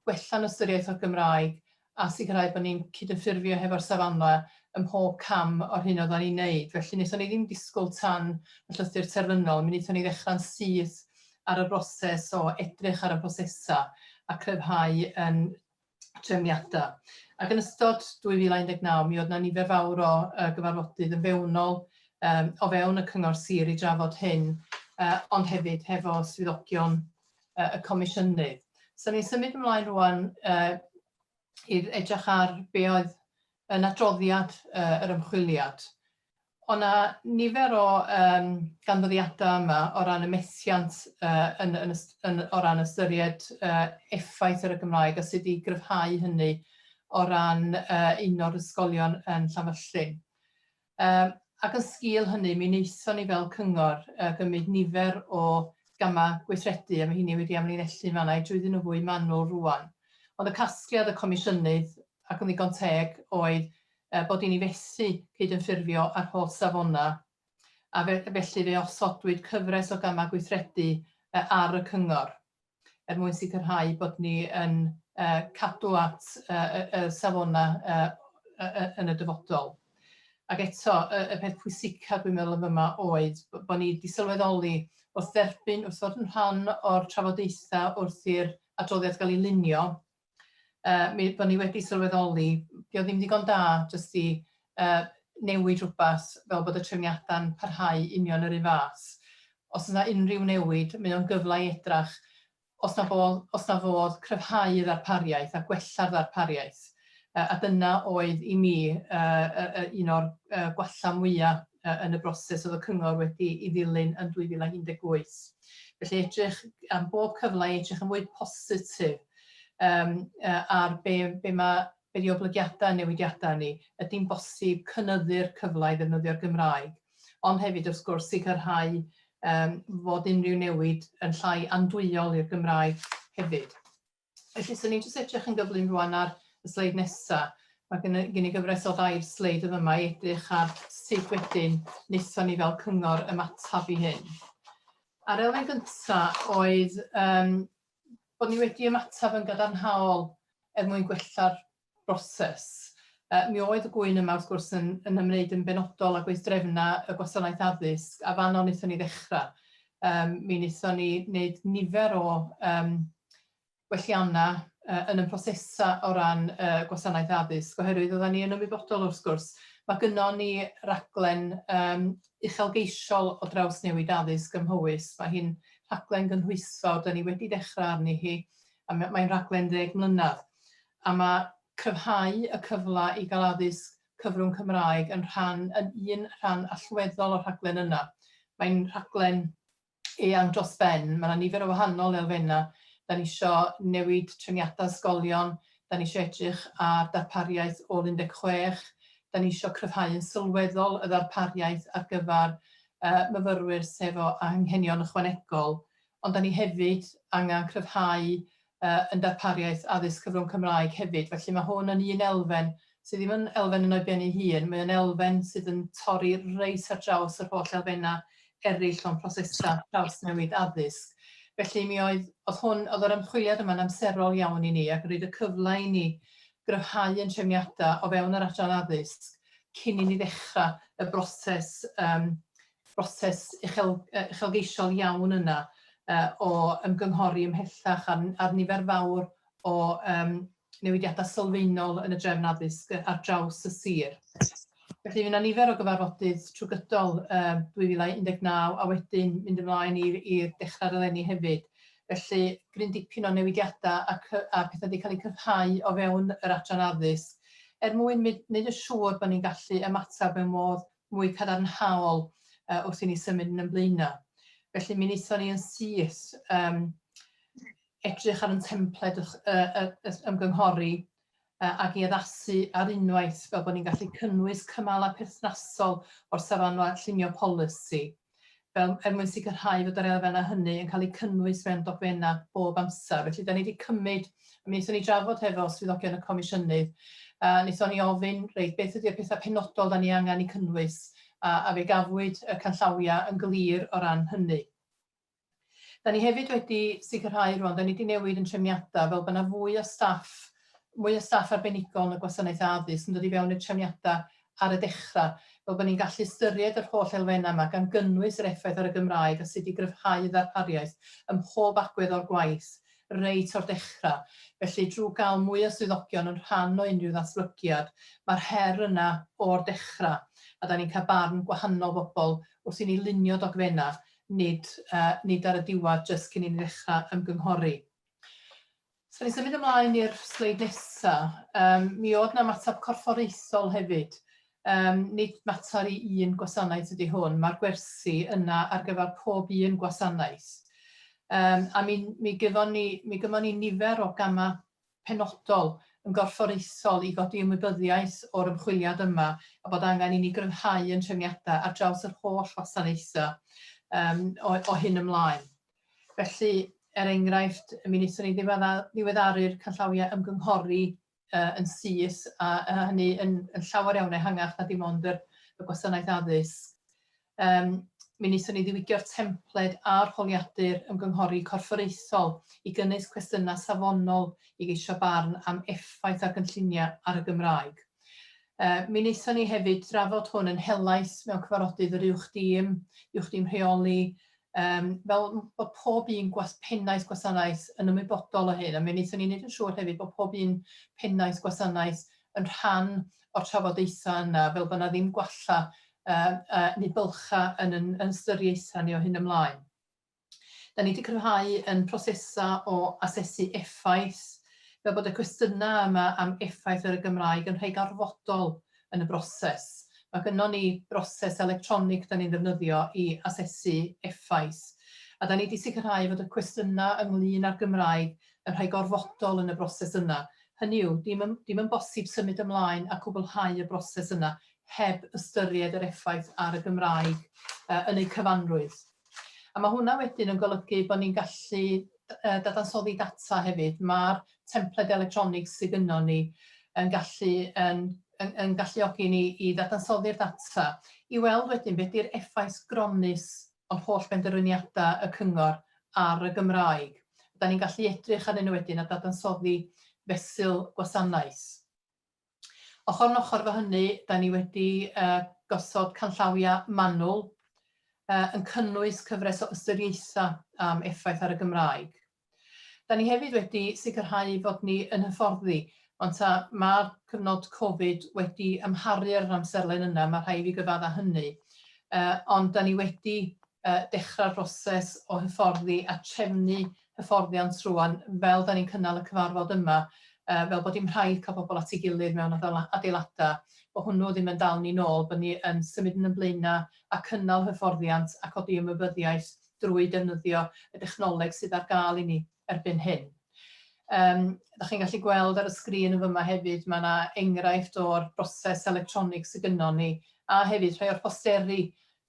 Speaker 4: gwella'n ystyriaeth o'r Gymraeg a sicrhau bod ni'n cydymffurfio hefo'r safonau ym mhob cam o'r hyn oeddan ni'n neud. Felly wnaethon ni ddim disgwyl tan y llythyr terfynol, mi wnaethon ni ddechrau'n syth ar y broses o edrych ar y prosesau a cryfhau yn trefniadau. Ac yn ystod 2019 mi oedd 'na nifer fawr o gyfarfodydd yn fewnol o fewn y Cyngor Sir i drafod hyn, ond hefyd hefo swyddogion y Comisiynydd. So ni'n symud ymlaen rwan i edrych ar be oedd yn adroddiad yr ymchwiliad. O' 'na nifer o yym ganfyddiadau yma o ran y methiant yy yn yn yn o ran ystyried yy effaith ar y Gymraeg a sut i gryfhau hynny o ran yy un o'r ysgolion yn Llanfyllin. Yym ac yn sgil hynny mi wnaethon ni fel cyngor yy gymryd nifer o gamau gweithredu a ma' hynny wedi amlinellu yn fan'na i drwyddyn nhw fwy manwl rŵan. Ond y casgliad y Comisiynydd ac yn ddigon teg oedd yy bod i ni fethu cydymffurfio â'r holl safonau a fe- felly fe osodwyd cyfres o gamau gweithredu yy ar y cyngor er mwyn sicrhau bod ni yn yy cadw at yy y y safonau yy yy yn y dyfodol. Ac eto, y y peth pwysica dwi'n meddwl yn fyma oedd bod ni 'di sylweddoli wrth dderbyn, wrth fod yn rhan o'r trafodaethau wrth i'r adroddiad gael ei lunio, yy mi bod ni wedi sylweddoli, 'di o ddim digon da jyst i yy newid rhywbeth fel bod y trefniadau'n parhau union yr un fath. Os oes 'na unrhyw newid, mae o'n gyfle i edrach os 'na fodd, os 'na fodd cryfhau y ddarpariaeth a gwella'r ddarpariaeth. Yy a dyna oedd i mi yy yy yy un o'r yy gwallau mwya' yy yn y broses oedd y cyngor wedi 'i ddilyn yn 2018. Felly edrych am bob cyfle i edrych yn fwy positif yym yy ar be be ma' be 'di oblygiadau newidiadau ni. Ydy'n bosib cynyddu'r cyfle i ddefnyddio'r Gymraeg? Ond hefyd wrth gwrs sicrhau yym fod unrhyw newid yn llai andwyol i'r Gymraeg hefyd. Felly 'swn i'n jyst edrych yn gyflym rŵan ar y sleid nesa. Mae gen i gen i gyfres o dair sleid yn fyma i edrych ar sut wedyn wnaethon ni fel cyngor ymateb i hyn. A'r elfen gynta oedd yym bod ni wedi ymateb yn gadarnhaol er mwyn gwella'r broses. Yy mi oedd y gwyn yma wrth gwrs yn yn ymwneud yn benodol â gweithdrefnau y gwasanaeth addysg a fanno wnaethon ni ddechrau. Yym mi wnaethon ni wneud nifer o yym gwelliannau yy yn y prosesau o ran y gwasanaeth addysg oherwydd oeddan ni yn ymwybodol wrth gwrs mae gynnon ni raglen yym uchelgeisiol o drawsnewid addysg ym Mhowys. Mae hi'n rhaglen gynhwysfawr, 'da ni wedi dechrau arni hi, a mae'n rhaglen ddeg mlynedd. A mae cryfhau y cyfle i gael addysg cyfrwng Cymraeg yn rhan, yn un rhan allweddol o'r rhaglen yna. Mae'n rhaglen eang dros ben, mae yna nifer o wahanol elfennau. Da ni isio newid trefniadau ysgolion, da ni isio edrych ar darpariaeth ôl 16, da ni isio cryfhau yn sylweddol y ddarpariaeth ar gyfer myfyrwyr sy efo anghenion ychwanegol, ond da ni hefyd angen cryfhau yn darpariaeth addysg cyfrwng Cymraeg hefyd. Felly mae hwn yn un elfen sydd ddim yn elfen yn o'i ben ei hun, mae o'n elfen sydd yn torri reit ar draws yr holl elfennau eraill o'n prosesau trawsnewid addysg. Felly mi oedd, oedd hwn, oedd yr ymchwiliad yma'n amserol iawn i ni ac yn rhoid y cyfle i ni gryfhau ein trefniadau o fewn yr adran addysg cyn i ni ddechrau y broses, um, broses uchel, uchelgeisiol iawn yna uh, o ymgynghori ymhellach ar, ar nifer fawr o um, newidiadau sylfaenol yn y drefn addysg ar draws y sir. Felly, fydd yna nifer o gyfarfodydd trwy gydol um, 2019 a wedyn mynd ymlaen i'r dechrau'r eleni hefyd. Felly, gryn dipyn o newidiadau a, a pethau wedi cael eu cryfhau o fewn yr adran addysg er mwyn wneud yn siŵr bod ni'n gallu ymateb mewn modd mwy cadarnhaol uh, wrth i ni symud yn y blaenau. Felly mi wnaethon ni yn syth um, edrych ar yn templed uh, uh, ymgynghori. ac i addasu ar unwaith fel bod ni'n gallu cynnwys cymalau perthnasol o'r safonau llunio polisi, fel er mwyn sicrhau fod yr elfennau hynny yn cael eu cynnwys mewn dogfennau bob amser. Felly, da ni wedi cymryd, a mi wnaethon ni drafod hefo swyddogion y Comisiynydd, a wnaethon ni ofyn, reit, beth ydy'r pethau penodol da ni angen eu cynnwys, a, a fe gafwyd y canllawiau yn glir o ran hynny. Da ni hefyd wedi sicrhau rwan, da ni wedi newid yn trefniadau fel bod yna fwy o staff, mwy o staff arbenigol yn y gwasanaeth addysg yn dod i fewn i'r trefniadau ar y dechrau, fel bod ni'n gallu ystyried yr holl elfennau yma, gan gynnwys yr effaith ar y Gymraeg a sut i gryfhau y ddarpariaeth ym mhob agwedd o'r gwaith reit o'r dechrau. Felly, drwy gael mwy o swyddogion yn rhan o unrhyw ddatblygiad, mae'r her yna o'r dechrau, a da ni'n cael barn gwahanol bobl wrth i ni lunio dogfennau, nid, uh, nid ar y diwedd jyst cyn i ni ddechrau ymgynghori. So ni symud ymlaen i'r sleid nesaf. Um, mi oedd na ymateb corfforaethol hefyd. Um, nid mater i un gwasanaeth ydy hwn, mae'r gwersi yna ar gyfer pob un gwasanaeth. Um, a mi, mi, gyfon ni, mi gyfon ni nifer o gamau penodol yn gorfforaethol i godi ymwybyddiaeth o'r ymchwiliad yma a bod angen i ni gryfhau yn trefniadau ar draws yr holl wasanaethau um, o, o hyn ymlaen. Felly, er enghraifft, mi wnaethon ni ddiweddaru'r canllawiau ymgynghori uh, yn syth, a, a hynny yn, yn llawer iawn ehangach na dim ond yr, y gwasanaeth addysg. Um, mi wnaethon ni ddiwygio'r templed a'r holiadur ymgynghori corfforaethol i gynnwys cwestiynau safonol i geisio barn am effaith ar gynlluniau ar y Gymraeg. Uh, mi wnaethon ni hefyd drafod hwn yn helaeth mewn cyfarfodydd yr uwch dîm, uwch dîm rheoli, um, fel bod pob un gwas, pennaeth gwasanaeth yn ymwybodol o hyn, a mi wnaethon ni wneud yn siŵr hefyd bod pob un pennaeth gwasanaeth yn rhan o'r trafodaethau yna, fel bod yna ddim gwalla uh, uh, neu bylchau yn, yn, yn ystyriaethau ni o hyn ymlaen. Da ni wedi cryfhau yn prosesau o asesu effaith, fel bod y cwestiynau yma am effaith ar y Gymraeg yn rhai gorfodol yn y broses. Mae gynnon ni broses electronig da ni'n ddefnyddio i asesu effaith. A da ni wedi sicrhau fod y cwestiynau ynglyn â'r Gymraeg yn rhai gorfodol yn y broses yna. Hynny yw, dim yn, dim yn bosib symud ymlaen a cwblhau y broses yna heb ystyried yr effaith ar y Gymraeg uh, yn ei cyfanrwydd. A mae hwnna wedyn yn golygu bod ni'n gallu dadansoddi data hefyd. Mae'r templed electronig sydd gynnon ni yn gallu yn, yn, yn galluogi ni i ddadansoddi'r data i weld wedyn beth yw'r effaith gronnus o'r holl benderfyniadau y cyngor ar y Gymraeg. Da ni'n gallu edrych arnyn nhw wedyn a dadansoddi fesul gwasanaeth. Ochr yn ochr efo hynny, da ni wedi uh, gosod canllawiau manwl uh, yn cynnwys cyfres o ystyriaethau am effaith ar y Gymraeg. Da ni hefyd wedi sicrhau fod ni yn hyfforddi, ond ta mae'r cyfnod Covid wedi amharu ar yr amserlen yna, mae rhaid i fi gyfadda hynny. Uh, ond da ni wedi uh, dechrau'r broses o hyfforddi a trefnu hyfforddiant rwan, fel da ni'n cynnal y cyfarfod yma, uh, fel bod dim rhaid cael pobl at ei gilydd mewn adeiladau, bod hwnnw ddim yn dal ni nôl, bod ni yn symud yn y blaenau a cynnal hyfforddiant a codi ymwybyddiaeth drwy defnyddio y dechnoleg sydd ar gael i ni erbyn hyn. Um, da chi'n gallu gweld ar y sgrin yn fyma hefyd, mae yna enghraifft o'r broses electronig sydd gynnon ni, a hefyd rhai o'r posteri.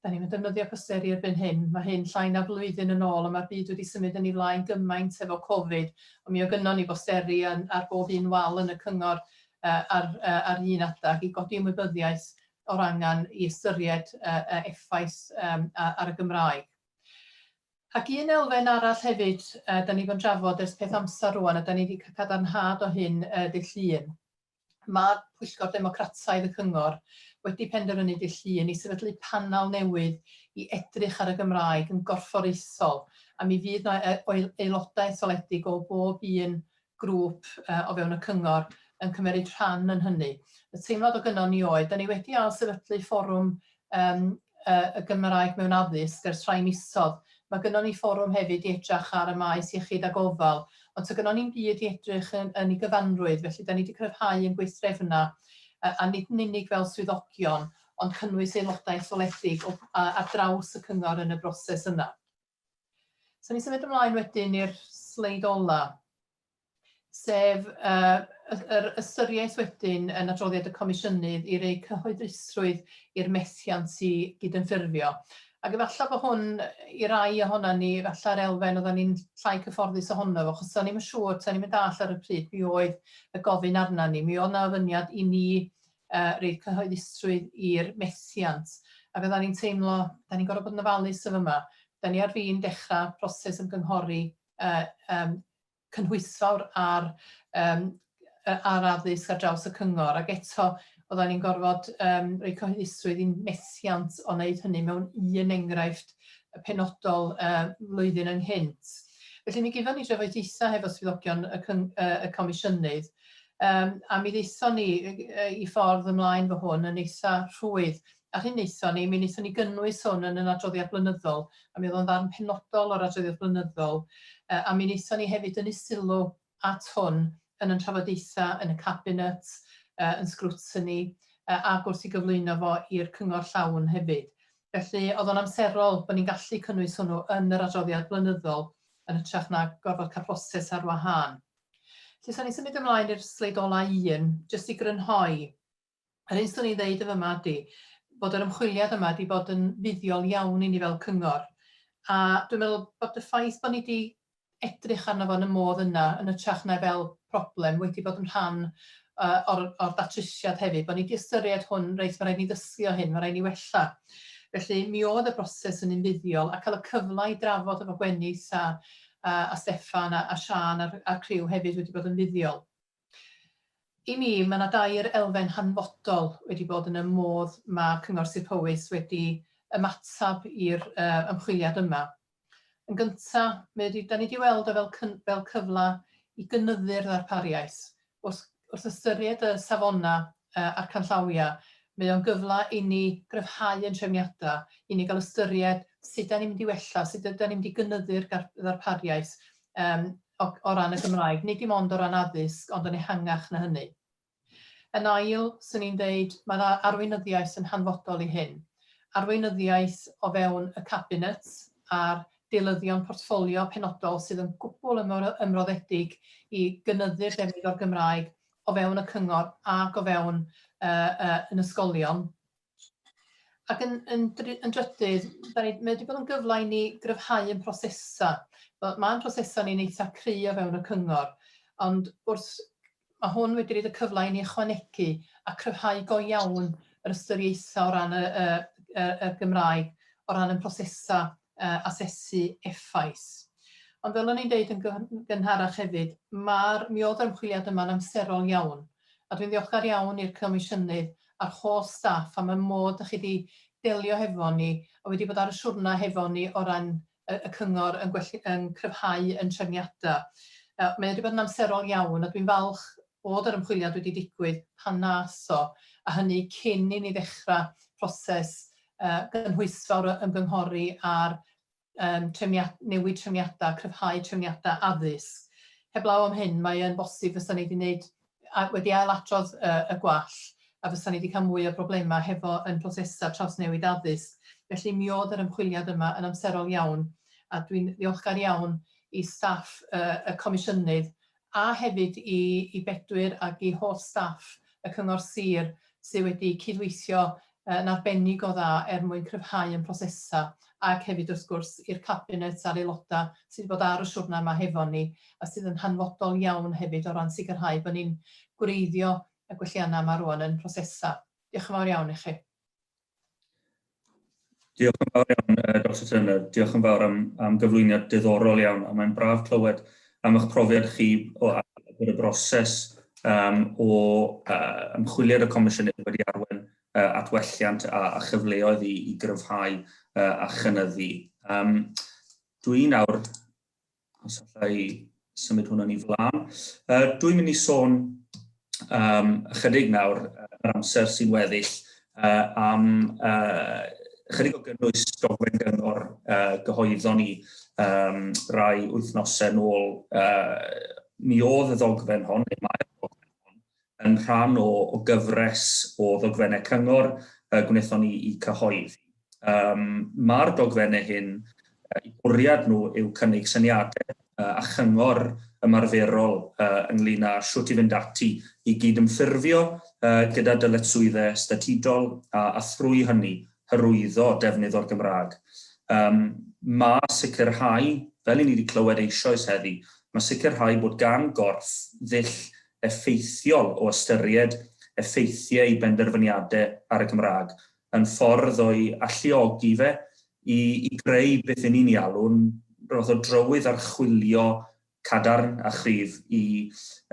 Speaker 4: Da ni'n defnyddio posteri erbyn hyn. Mae hyn llai na blwyddyn yn ôl, a mae'r byd wedi symud yn ei flaen gymaint efo Covid. Ond mi o gynnon ni bosteri yn, ar bob un wal yn y cyngor uh, ar, uh, ar un adag i godi ymwybyddiaeth o'r angen i ystyried uh, uh, effaith um, ar y Gymraeg. Ac un elfen arall hefyd, uh, da ni fod yn drafod ers peth amser rwan, a da ni wedi cael cadarnhad o hyn uh, dydd Llun. Mae Pwyllgor Democrataidd y Cyngor wedi penderfynu dydd Llun i sefydlu panel newydd i edrych ar y Gymraeg yn gorfforaethol, a mi fydd yna aelodau etholedig o bob un grŵp uh, o fewn y cyngor yn cymeryd rhan yn hynny. Y teimlad o gynnon ni oedd, da ni wedi ail sefydlu fforwm um, uh, y Gymraeg mewn addysg ers rhai misodd. Mae gynnon ni fforwm hefyd i edrych ar y maes iechyd a gofal, ond so gynnon ni'n byd i edrych yn, yn ei gyfanrwydd, felly da ni wedi cryfhau yn gweithdrefnau, a, a nid yn unig fel swyddogion, ond cynnwys aelodau etholedig o, a, ar draws y cyngor yn y broses yna. So ni symud ymlaen wedyn i'r sleid ola. sef uh, yr ystyriaeth wedyn yn adroddiad y Comisiynydd i rei cyhoeddusrwydd i'r methiant i gydymffurfio. Ac efallai bod hwn, i rai ohono ni, efallai'r elfen oedden ni'n llai cyfforddus ohono fo, achos o'n ni'm yn siŵr, tan ni'm yn dall ar y pryd mi oedd y gofyn arna ni. Mi oedd 'na ofyniad i ni uh, reid cyhoeddusrwydd i'r methiant. Ac oedden ni'n teimlo, da ni'n gorfod bod yn ofalus o fyma. Da ni ar fin dechrau proses ymgynghori uh, um, cynhwysfawr ar, um, ar addysg ar draws y cyngor, ac eto oedden ni'n gorfod um, rhoi cyhoeddusrwydd i'n methiant o wneud hynny mewn un enghraifft penodol uh, flwyddyn ynghynt. Felly mi gifon ni drafodaethau hefo swyddogion y, cyng, uh, y comisiynydd, um, a mi ddeithon ni i ffordd ymlaen fo hwn yn eitha rhwydd. A'r hyn wnaethon ni, mi wnaethon ni gynnwys hwn yn yn adroddiad blynyddol, a mi oedd o'n ddarn penodol o'r adroddiad blynyddol, a mi wnaethon ni hefyd dynnu sylw at hwn yn yn trafodaethau yn y Cabinet, yn sgrwtini, ac wrth i gyflwyno fo i'r Cyngor llawn hefyd. Felly, oedd o'n amserol bod ni'n gallu cynnwys hwnnw yn yr adroddiad blynyddol yn hytrach na gorfod cael proses ar wahân. Felly, 'sa ni'n symud ymlaen i'r sleid ola un, jyst i grynhoi. Yr hyn 'swn i'n ddeud yn fyma ydi bod yr ymchwiliad yma 'di bod yn fuddiol iawn i ni fel cyngor, a dwi'n meddwl bod y ffaith bod ni 'di edrych arno fo yn y modd yna yn hytrach na fel problem wedi bod yn rhan uh, o'r, or datrysiad hefyd, bod ni 'di ystyried hwn, reit, mae rhaid ni ddysgu o hyn, mae rhaid ni wella. Felly mi oedd y broses yn un fuddiol a cael y cyfle i drafod efo Gwenith a, a, a Steffan a, a Siân a'r, a'r criw hefyd wedi bod yn fuddiol. I mi, mae yna dair elfen hanfodol wedi bod yn y modd mae Cyngor Sir Powys wedi ymateb i'r uh, ymchwiliad yma. Yn gyntaf, mae wedi, da ni wedi weld o fel, fel cyfle i gynyddu'r ddarpariaeth. Wrth, wrth ystyried y safonau uh, a'r canllawiau, mae o'n gyfle i ni gryfhau yn trefniadau, i ni gael ystyried sut da ni'n mynd i wella, sut da ni'n mynd i gynyddu'r ddarpariaeth um, o, o ran y Gymraeg, nid dim ond o ran addysg, ond yn ehangach na hynny. Yn ail, swn i'n dweud, mae'r arweinyddiaeth yn hanfodol i hyn. Arweinyddiaeth o fewn y cabinet a'r deilyddion portffolio penodol sydd yn gwbl ymroddedig i gynyddu'r defnydd o'r Gymraeg o fewn y cyngor ac o fewn uh, uh, yn ysgolion. Ac yn, yn, yn drydydd, da ni, mae wedi bod yn gyfle i ni gryfhau yn prosesau. Mae'n prosesau ni'n eitha cry o fewn y cyngor, ond wrth, mae hwn wedi rhoi y cyfle i ni ychwanegu a cryfhau go iawn yr ystyriaethau o ran y, y, y, y Gymraeg, o ran y prosesau uh, asesu effaith. Ond fel o'n i'n deud yn gynharach hefyd, mae'r, mi oedd yr ymchwiliad yma'n amserol iawn. A dwi'n ddiolchgar iawn i'r Comisiynydd a'r holl staff am y modd dach chi 'di delio hefo ni a wedi bod ar y siwrna hefo ni o ran y, y cyngor yn, gwell, yn cryfhau yn trefniadau. Uh, mae wedi bod yn amserol iawn a dwi'n falch bod yr ymchwiliad wedi digwydd pan nas o, a hynny cyn i ni ddechrau proses uh, gynhwysfawr o ymgynghori ar um, trefniad, newid trefniadau, cryfhau trefniadau addysg. Heblaw am hyn, mae yn bosib fysa ni wedi wneud, wedi ailadrodd y, y gwall a fysa ni wedi cael mwy o broblemau hefo yn prosesau trawsnewid addysg. Felly mi oedd yr ymchwiliad yma yn amserol iawn a dwi'n ddiolchgar iawn i staff y, y comisiynydd a hefyd i, i Bedwyr ac i holl staff y Cyngor Sir sydd wedi cydweithio yn arbennig o dda er mwyn cryfhau ein prosesau ac hefyd wrth gwrs i'r Cabinet a'r aelodau sydd wedi bod ar y siwrna yma hefo ni a sydd yn hanfodol iawn hefyd o ran sicrhau bod ni'n gwreiddio y gwelliannau yma rwan yn prosesau. Diolch yn fawr iawn i chi.
Speaker 2: Diolch yn fawr iawn, Dr Turner. Diolch yn fawr am, am gyflwyniad diddorol iawn, a mae'n braf clywed am eich profiad chi o bod y broses um, o uh, ymchwiliad y Comisiynydd wedi arwain uh, at welliant a, a chyfleoedd i, i gryfhau uh, a chynyddu. Um, dwi nawr, os allai symud hwnna'n i flaen, uh, dwi'n mynd i sôn um, ychydig nawr, yr amser sy'n weddill, uh, am uh, ychydig o gynnwys dogfen gyngor uh, gyhoeddon ni um, rai wythnosau nôl. Uh, mi oedd y ddogfen hon, neu mae'r ddogfen hon, yn rhan o, o gyfres o ddogfennau cyngor uh, gwnaethon ni i cyhoeddi. Um, Mae'r dogfennau hyn, uh, bwriad nhw yw cynnig syniadau uh, a chyngor ymarferol uh, ynglyn â shwt i fynd ati i gydymffurfio uh, gyda dyletswyddau statudol a, a thrwy hynny hyrwyddo defnydd o'r Gymraeg. Um, mae sicrhau, fel i ni wedi clywed eisoes heddi, mae sicrhau bod gan gorff ddull effeithiol o ystyried effeithiau i benderfyniadau ar y Gymraeg yn ffordd o'i alluogi fe i, i greu beth yn ni'n ei alw'n rhywbeth o drywydd archwilio cadarn a chryf i,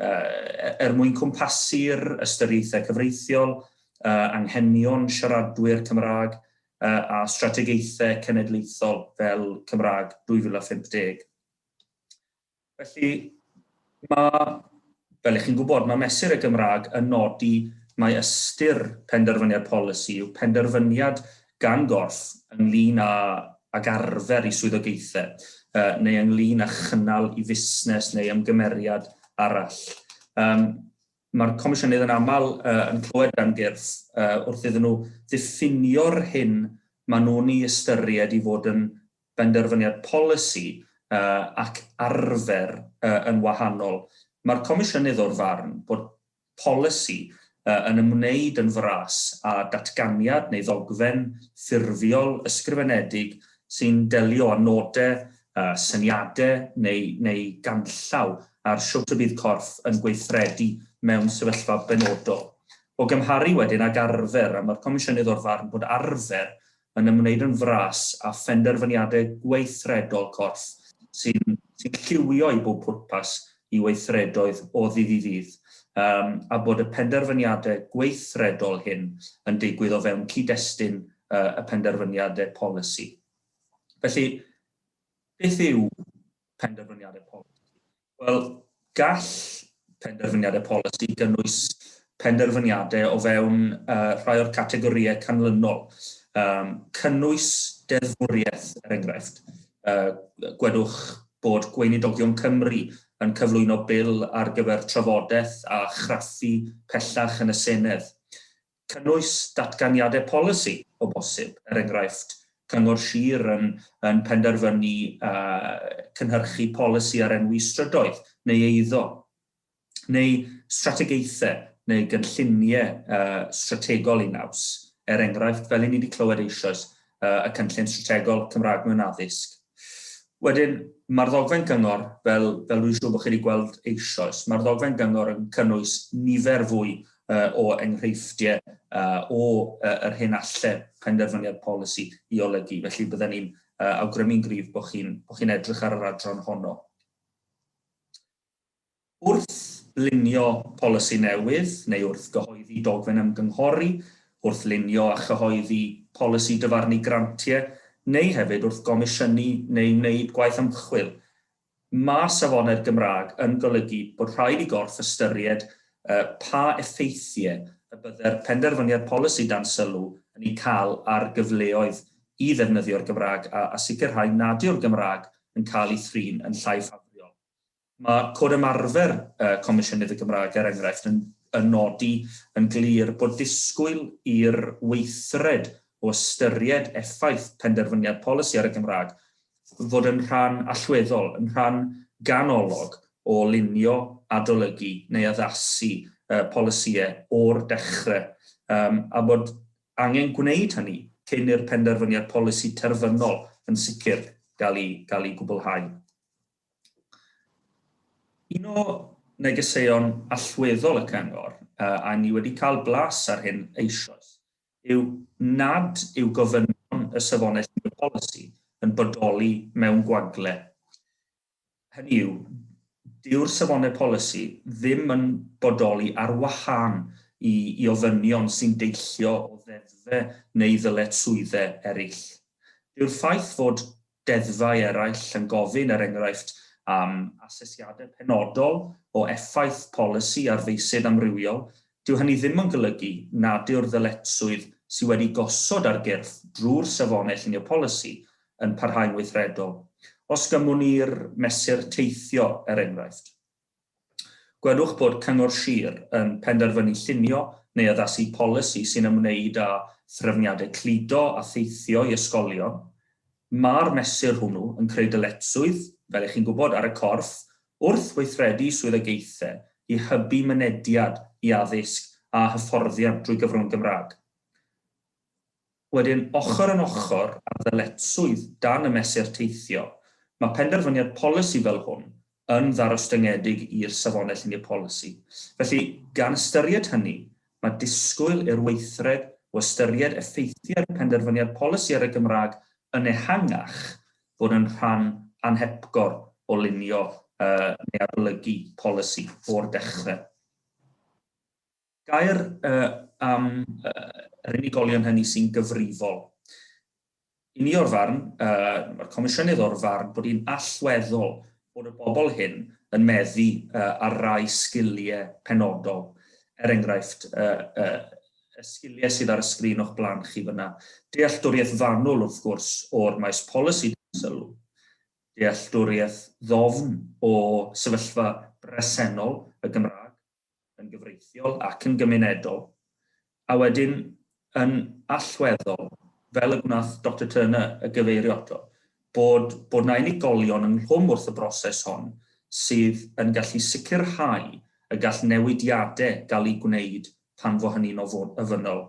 Speaker 2: uh, er mwyn cwmpasu'r ystyriaethau cyfreithiol, uh, anghenion siaradwyr Cymraeg uh, a strategaethau cenedlaethol fel Cymraeg 2050. Felly, mae, fel ych chi'n gwybod, mae Mesur y Gymraeg yn nodi mai ystyr penderfyniad polisi yw penderfyniad gan gorff ynglyn â ag arfer i swyddogaethau, uh, neu ynglyn â chynnal i fusnes neu ymgymeriad arall. Um, Mae'r Comisiynydd yn aml uh, yn clywed gan gyrff uh, wrth iddyn nhw ddiffinio'r hyn maen nhw'n ei ystyried i fod yn benderfyniad polisi ac arfer yn wahanol. Mae'r Comisiynydd o'r farn bod polisi yn ymwneud yn fras â datganiad neu ddogfen ffurfiol ysgrifenedig sy'n delio â nodau, syniadau neu, neu ganllaw ar shwt y bydd corff yn gweithredu mewn sefyllfa benodol. O gymharu wedyn ag arfer, a mae'r Comisiynydd o'r farn bod arfer yn ymwneud yn fras â phenderfyniadau gweithredol corff sy'n sy lliwio i bob pwrpas i weithredoedd o ddydd i ddydd, um, a bod y penderfyniadau gweithredol hyn yn digwydd o fewn cyd-destun uh, y penderfyniadau polisi. Felly, beth yw penderfyniadau polisi? Wel, gall penderfyniadau polisi gynnwys penderfyniadau o fewn uh, rhai o'r categorïau canlynol. Um, cynnwys deddfwriaeth, er enghraifft. Uh, gwedwch bod Gweinidogion Cymru yn cyflwyno bil ar gyfer trafodaeth a chraffu pellach yn y Senedd. Cynnwys datganiadau polisi, o bosib, er enghraifft, Cyngor Sir yn, yn penderfynu uh, cynhyrchu polisi ar enwi strydoedd neu eiddo, neu strategaethau neu gynlluniau uh, strategol i naws, er enghraifft, fel i ni wedi clywed eisoes, uh, y cynllun strategol Cymraeg mewn addysg. Wedyn, mae'r ddogfen gyngor, fel, fel dwi'n siŵr bod chi wedi gweld eisoes, mae'r ddogfen gyngor yn cynnwys nifer fwy uh, o enghreifftiau uh, o uh, yr hyn alle penderfyniad polisi i olygu. Felly bydden ni'n uh, awgrymu'n gryf bod chi'n chi edrych ar yr adran honno. Wrth lunio polisi newydd neu wrth gyhoeddi dogfen ymgynghori, wrth lunio a chyhoeddi polisi dyfarnu grantiau, neu hefyd wrth gomisiynu neu wneud gwaith ymchwil, mae Safonau'r Gymraeg yn golygu bod rhaid i gorff ystyried pa effeithiau y bydde'r penderfyniad polisi dan sylw yn eu cael ar gyfleoedd i ddefnyddio'r Gymraeg a sicrhau nad yw'r Gymraeg yn cael ei thrin yn llai ffafriol. Mae Cod Ymarfer Comisiynydd y Gymraeg, er enghraifft, yn, yn nodi yn glir bod disgwyl i'r weithred o ystyried effaith penderfyniad polisi ar y Gymraeg fod yn rhan allweddol, yn rhan ganolog o lunio, adolygu neu addasu uh, polisïau o'r dechrau, um, a bod angen gwneud hynny cyn i'r penderfyniad polisi terfynol yn sicr gael ei, gael ei gwblhau. Un o negeseuon allweddol y Cyngor, a ni wedi cael blas ar hyn eisoes, yw nad yw gofynion y safonau llunio polisi yn bodoli mewn gwagle. Hynny yw, dyw'r safonau polisi ddim yn bodoli ar wahân i, i ofynion sy'n deillio o ddeddfau neu ddyletswyddau eraill. Dyw'r ffaith fod deddfau eraill yn gofyn, er enghraifft, am asesiadau penodol o effaith polisi ar feysydd amrywiol, dyw hynny ddim yn golygu nad yw'r ddyletswydd sydd wedi gosod ar gyrff drwy'r safonau llunio polisi yn parhau'n weithredol. Os gymwn ni'r mesur teithio, er enghraifft. Gwelwch bod Cyngor Sir yn penderfynu llunio neu addasu polisi sy'n ymwneud â threfniadau cludo a theithio i ysgolion. Mae'r mesur hwnnw yn creu dyletswydd, fel y'ch chi'n gwybod, ar y corff wrth weithredu swyddogaethau i hybu mynediad i addysg a hyfforddiant drwy gyfrwng y Gymraeg. Wedyn, ochr yn ochr â'r ddyletswydd dan y Mesur Teithio, mae penderfyniad polisi fel hwn yn ddarostyngedig i'r Safonau Llunio Polisi. Felly, gan ystyried hynny, mae disgwyl i'r weithred o ystyried effeithiau'r penderfyniad polisi ar y Gymraeg yn ehangach fod yn rhan anhepgor o lunio neu adolygu polisi o'r dechrau. Gair am yr unigolion hynny sy'n gyfrifol. I ni o'r farn, mae'r Comisiynydd o'r farn bod hi'n allweddol bod y bobl hyn yn meddu ar rai sgiliau penodol. Er enghraifft, y sgiliau sydd ar y sgrin o'ch blaen chi fyna. Dealltwriaeth fanwl, wrth gwrs, o'r maes polisi dan sylw. Dealltwriaeth ddofn o sefyllfa bresennol y Gymraeg. yn gyfreithiol ac yn gymunedol, a wedyn yn allweddol, fel y gwnaeth Doctor Turner y gyfeirio ato, bod, bod 'na unigolion ynghlwm wrth y broses hon sydd yn gallu sicrhau y gall newidiadau gael eu gwneud pan fo hynny'n ofynnol.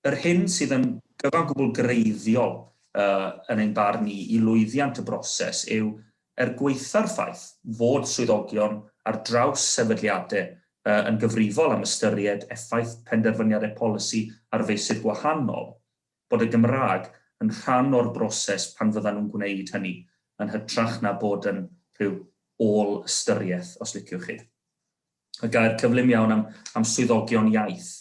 Speaker 2: Yr hyn sydd yn gyfan gwbl greiddiol yn ein barn ni i lwyddiant y broses yw, er gwaetha'r ffaith fod swyddogion ar draws sefydliadau yn gyfrifol am ystyried effaith penderfyniadau polisi ar feysydd gwahanol, bod y Gymraeg yn rhan o'r broses pan fyddan nhw'n gwneud hynny, yn hytrach na bod yn rhyw ôl-ystyriaeth, os liciwch chi. Y gair cyflym iawn am, am swyddogion iaith.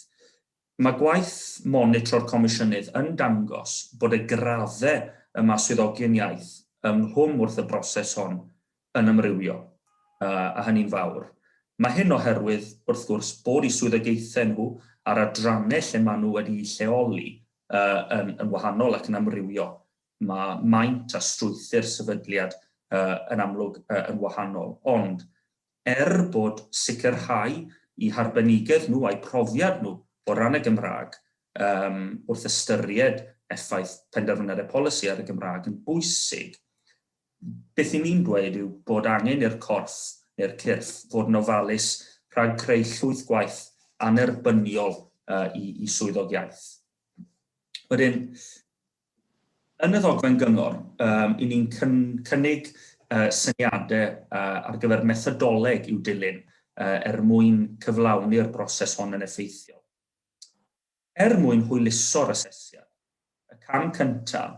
Speaker 2: Mae gwaith monitro'r Comisiynydd yn dangos bod y graddau y mae swyddogion iaith ynghlwm wrth y broses hon yn amrywio, a hynny'n fawr. Mae hyn oherwydd, wrth gwrs, bod eu swyddogaethau nhw a'r adrannau lle maen nhw wedi'u lleoli yn yn wahanol ac yn amrywio. Mae maint a strwythur sefydliad yn amlwg yn wahanol, ond er bod sicrhau eu harbenigedd nhw a'u profiad nhw o ran y Gymraeg um, wrth ystyried effaith penderfyniadau polisi ar y Gymraeg yn bwysig, beth i ni'n dweud yw bod angen i'r corff neu'r cyrff fod yn ofalus rhag creu llwyth gwaith annerbyniol uh, i, i swyddog iaith. Wedyn, Yn y ddogfen gyngor, um, i ni'n cynnig uh, syniadau uh, ar gyfer methodoleg i'w dilyn uh, er mwyn cyflawni'r broses hon yn effeithiol. Er mwyn hwyluso'r asesiad, y cam cyntaf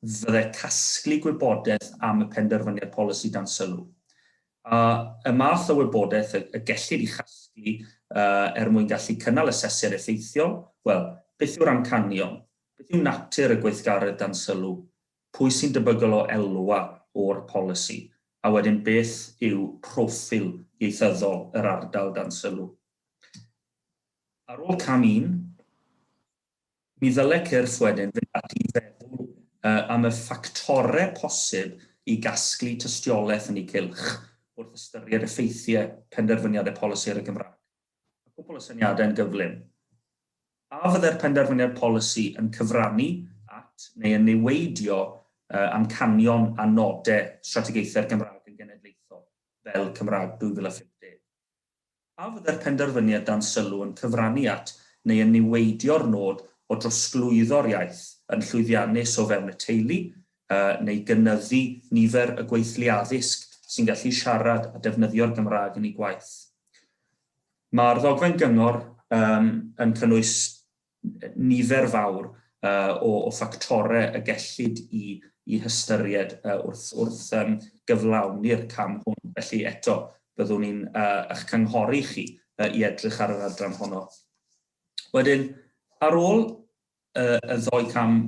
Speaker 2: fydde casglu gwybodaeth am y penderfyniad polisi dan sylw. A y math o wybodaeth y, y gellid ei chasglu uh, er mwyn gallu cynnal asesiad effeithiol, wel, beth yw'r amcanion? Beth yw natur y gweithgaredd dan sylw? Pwy sy'n debygol o elwa o'r polisi? A wedyn beth yw proffil ieithyddol yr ardal dan sylw? Ar ôl cam un, mi ddyle cyrff wedyn fynd ati i feddwl am y ffactorau posib i gasglu tystiolaeth yn eu cylch wrth ystyried effeithiau penderfyniadau polisi ar y Gymraeg. A cwpl o syniadau yn gyflym. A fyddai'r penderfyniad polisi yn cyfrannu at neu yn niweidio amcanion a nodau strategaethau'r Gymraeg yn genedlaethol, fel Cymraeg 2050? A fyddai'r penderfyniad dan sylw yn cyfrannu at neu yn niweidio'r nod o drosglwyddo'r iaith yn llwyddiannus o fewn y teulu, neu gynyddu nifer y gweithlu addysg sy'n gallu siarad a defnyddio'r Gymraeg yn eu gwaith? Mae'r ddogfen gyngor um, yn cynnwys nifer fawr uh, o, o ffactorau y gellid i, i hystyried uh, wrth, wrth um, gyflawni'r cam hwn. Felly eto, byddwn ni'n uh, eich cynghori chi uh, i edrych ar yr adran honno. Wedyn, ar ôl uh, y ddoi cam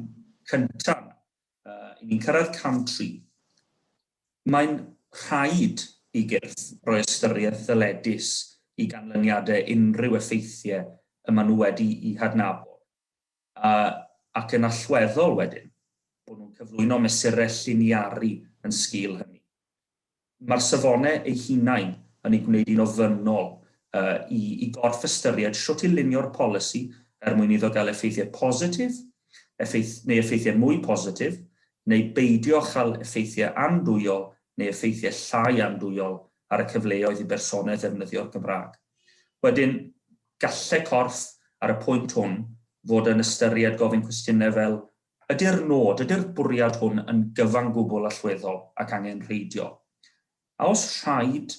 Speaker 2: cyntaf, uh, i ni'n cyrraedd cam 3. Mae'n rhaid i gyrff roi ystyriaeth ddyledus i ganlyniadau unrhyw effeithiau y maen nhw wedi'u hadnabod, a, ac yn allweddol wedyn, bod nhw'n cyflwyno mesurau lliniaru yn sgil hynny. Mae'r safonau eu hunain yn ei gwneud hi'n ofynnol i, i gorff ystyried shwt i lunio'r polisi er mwyn iddo gael effeithiau positif, effeith, neu effeithiau mwy positif, neu beidio â chael effeithiau andwyol neu effeithiau llai andwyol ar y cyfleoedd i bersonau ddefnyddio'r Gymraeg. Wedyn, gallai corff ar y pwynt hwn fod yn ystyried gofyn cwestiynau fel Ydy'r nod, ydy'r bwriad hwn yn gyfan gwbl allweddol ac angenrheidiol? A oes rhaid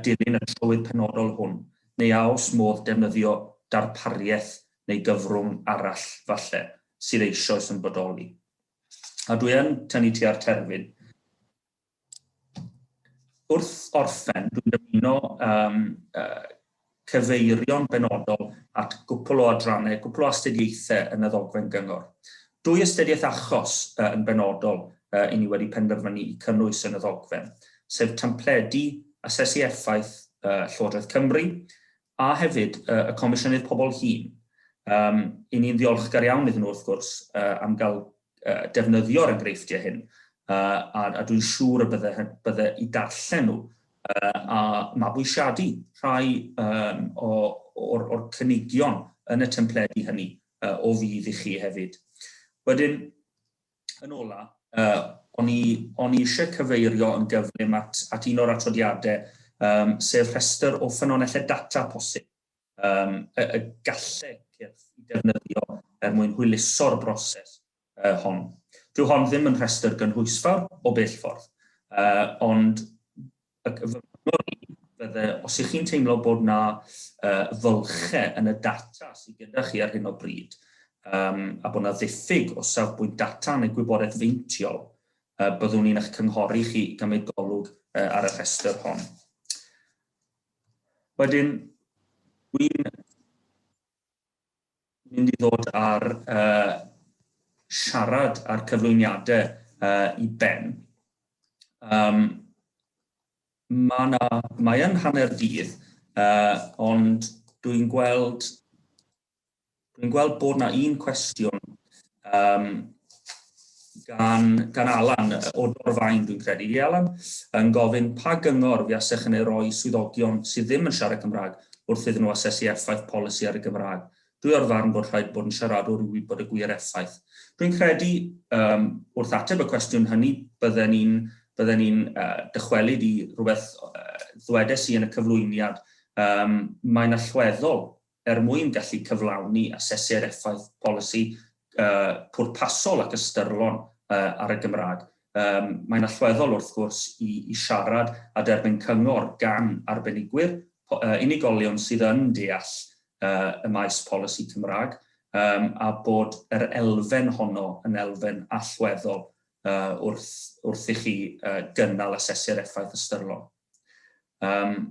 Speaker 2: dilyn y trywydd penodol hwn, neu a oes modd defnyddio darpariaeth neu gyfrwng arall, falle, sydd eisoes yn bodoli? A dwi yn tynnu tua'r terfyn. Wrth orffen, dwi'n dymuno um, cyfeirio'n benodol at gwpl o adrannau, gwpl o astudiaethau yn y ddogfen gyngor. Dwy astudiaeth achos uh, yn benodol uh, i ni wedi penderfynu i cynnwys yn y ddogfen, sef templedi asesu effaith uh, Llywodraeth Cymru a hefyd uh, y Comisiynydd Pobl Hŷn. Um, I ni'n ddiolchgar iawn iddyn nhw, wrth gwrs, uh, am gael uh, defnyddio'r enghreifftiau hyn, uh, a, a dwi'n siŵr y bydde, bydde i darllen nhw uh, a mabwysiadu rhai um, o'r, or cynigion yn y templedi hynny uh, o fudd i chi hefyd. Wedyn, yn ola, uh, o'n i, o'n i eisiau cyfeirio yn gyflym at, at un o'r atodiadau, um, sef rhestr o ffynonellau data posib um, y, y gallai cyrff i defnyddio er mwyn hwyluso'r broses uh, hon. Dyw hon ddim yn rhestr gynhwysfawr o bell ffordd, uh, ond y, fy nghyngor i fydde, os ych chi'n teimlo bod na uh, fylchau yn y data sydd gyda chi ar hyn o bryd, um, a bod na ddiffyg o safbwynt data neu gwybodaeth feintiol, uh, byddwn ni'n eich cynghori chi i gymryd golwg uh, ar y rhestr hon. Wedyn, dwi'n mynd i ddod ar uh, siarad a'r cyflwyniadau uh, i ben. Um, mae, na, mae yn hanner dydd, uh, ond dwi'n gweld Dwi'n gweld bod na un cwestiwn um, gan, gan Alan o Dorfaen, dwi'n credu. Ie, Alan? Yn gofyn pa gyngor fuasech yn ei roi i swyddogion sydd ddim yn siarad Cymraeg wrth iddyn nhw asesu effaith polisi ar y Gymraeg. Dwi o'r farn bod rhaid bod yn siaradwr i wybod y gwir effaith. Dwi'n credu, um, wrth ateb y cwestiwn hynny, bydden ni'n bydden ni'n uh, dychwelyd i rhywbeth uh, ddwedes i yn y cyflwyniad. Um, mae'n allweddol er mwyn gallu cyflawni asesiad effaith polisi uh, pwrpasol ac ystyrlon uh, ar y Gymraeg. Um, mae'n allweddol wrth gwrs i, i siarad a derbyn cyngor gan arbenigwyr, uh, unigolion sydd yn deall uh, y maes polisi Cymraeg, um, a bod yr elfen honno yn elfen allweddol uh, wrth, wrth i chi uh, gynnal asesiad effaith ystyrlon. Um,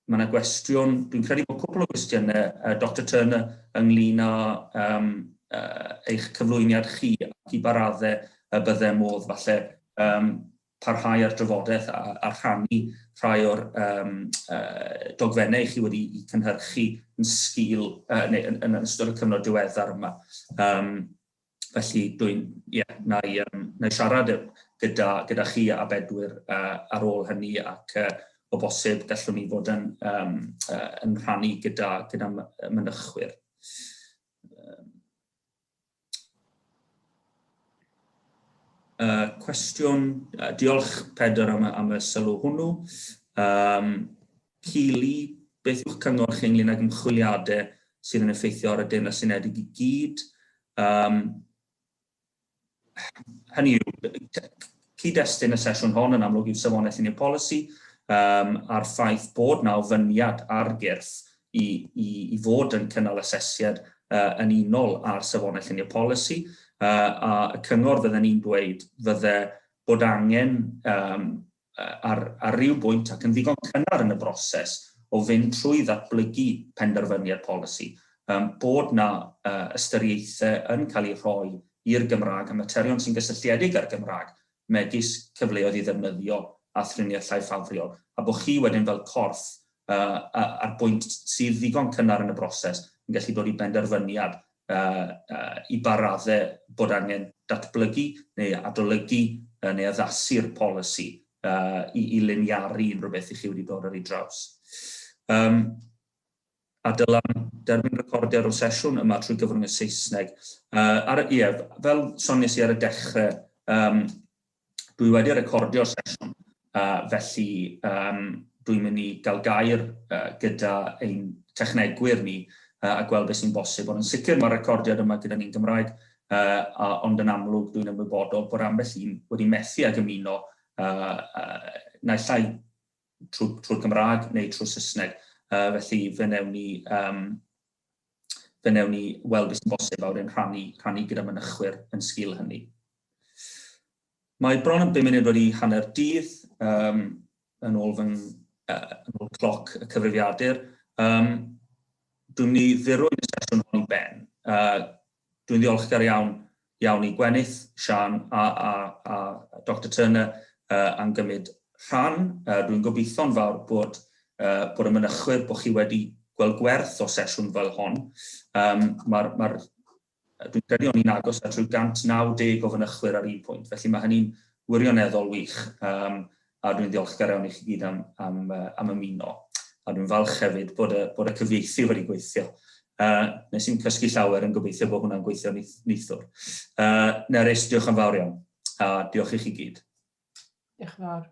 Speaker 2: Mae yna gwestiwn, dwi'n credu bod cwpl o gwestiynau, uh, Dr Turner, ynglyn â um, uh, eich cyflwyniad chi ac i ba raddau y bydde modd falle um, parhau ar drafodaeth a, a rhannu rhai o'r um, uh, dogfennau chi wedi cynhyrchu yn sgil, uh, neu yn, yn ystod y cyfnod diweddar yma. Um, Felly, dwi'n, ie, yeah, na i, um, na i siarad gyda, gyda chi a Bedwyr uh, ar ôl hynny ac uh, o bosib gallwn ni fod yn, um, uh, yn rhannu gyda, gyda mynychwyr. Uh, cwestiwn, uh, diolch Pedr am, am y sylw hwnnw. Um, Keely, beth yw'ch cyngor chi ynglyn ag ymchwiliadau sydd yn effeithio ar y Deyrnas Unedig i gyd? Um, hynny yw, cyd-destun y sesiwn hon yn amlwg yw safonau llunio polisi um, a'r ffaith bod na ofyniad ar gyrff i, i, i fod yn cynnal asesiad uh, yn unol â'r safonau llunio polisi, uh, a y cyngor fydden ni'n dweud fydde bod angen um, ar, ar ryw bwynt ac yn ddigon cynnar yn y broses o fynd trwy ddatblygu penderfyniad polisi, um, bod na uh, ystyriaethau yn cael eu rhoi i'r Gymraeg a materion sy'n gysylltiedig â'r Gymraeg, megis cyfleoedd i ddefnyddio a thriniaeth llai ffafriol, a bod chi wedyn fel corff uh, ar bwynt sydd ddigon cynnar yn y broses yn gallu dod i benderfyniad uh, uh, i ba raddau bod angen datblygu neu adolygu uh, neu addasu'r polisi uh, i, i liniaru unrhyw beth i chi wedi dod ar ei draws. Um, a dylan derbyn recordiad o'r sesiwn yma trwy gyfrwng y Saesneg. Uh, ar, ie, fel soniais i ar y dechrau, um, Dwi wedi recordio'r sesiwn, felly dwi'n mynd i gael gair gyda ein technegwyr ni a gweld beth sy'n bosib. Ond yn sicr mae'r recordiad yma gyda ni'n Gymraeg, ond yn amlwg dwi'n ymwybodol bod ambell un wedi methu ag ymuno naill ai trwy'r trwy Gymraeg neu trwy'r Saesneg. Felly fe wnewn ni, fe wnewn ni weld beth sy'n bosib a wedyn rhannu, rhannu gyda mynychwyr yn sgil hynny. Mae bron yn 5 munud wedi hanner dydd, yn ôl fy yn ôl cloc y cyfrifiadur. Dwi'n mynd i ddirwyn y sesiwn hon i ben. Dwi'n ddiolchgar iawn iawn i Gwenith, Siân a, a, a Dr Turner am gymryd rhan. Dwi'n gobeithio'n fawr bod, bod y mynychwyr, bod chi wedi gweld gwerth o sesiwn fel hon. Mae'r ma Dwi'n credu o'n i'n agos at rhyw 190 o fynychwyr ar un pwynt, felly mae hynny'n wirioneddol wych, a dwi'n ddiolchgar iawn i chi gyd am, am, am ymuno. A dwi'n falch hefyd bod y, bod y cyfieithu wedi gweithio. Nes i'n cysgu llawer yn gobeithio bod hwnna'n gweithio neithiwr. Nerys, diolch yn fawr iawn, a diolch i chi gyd.
Speaker 4: Diolch yn fawr.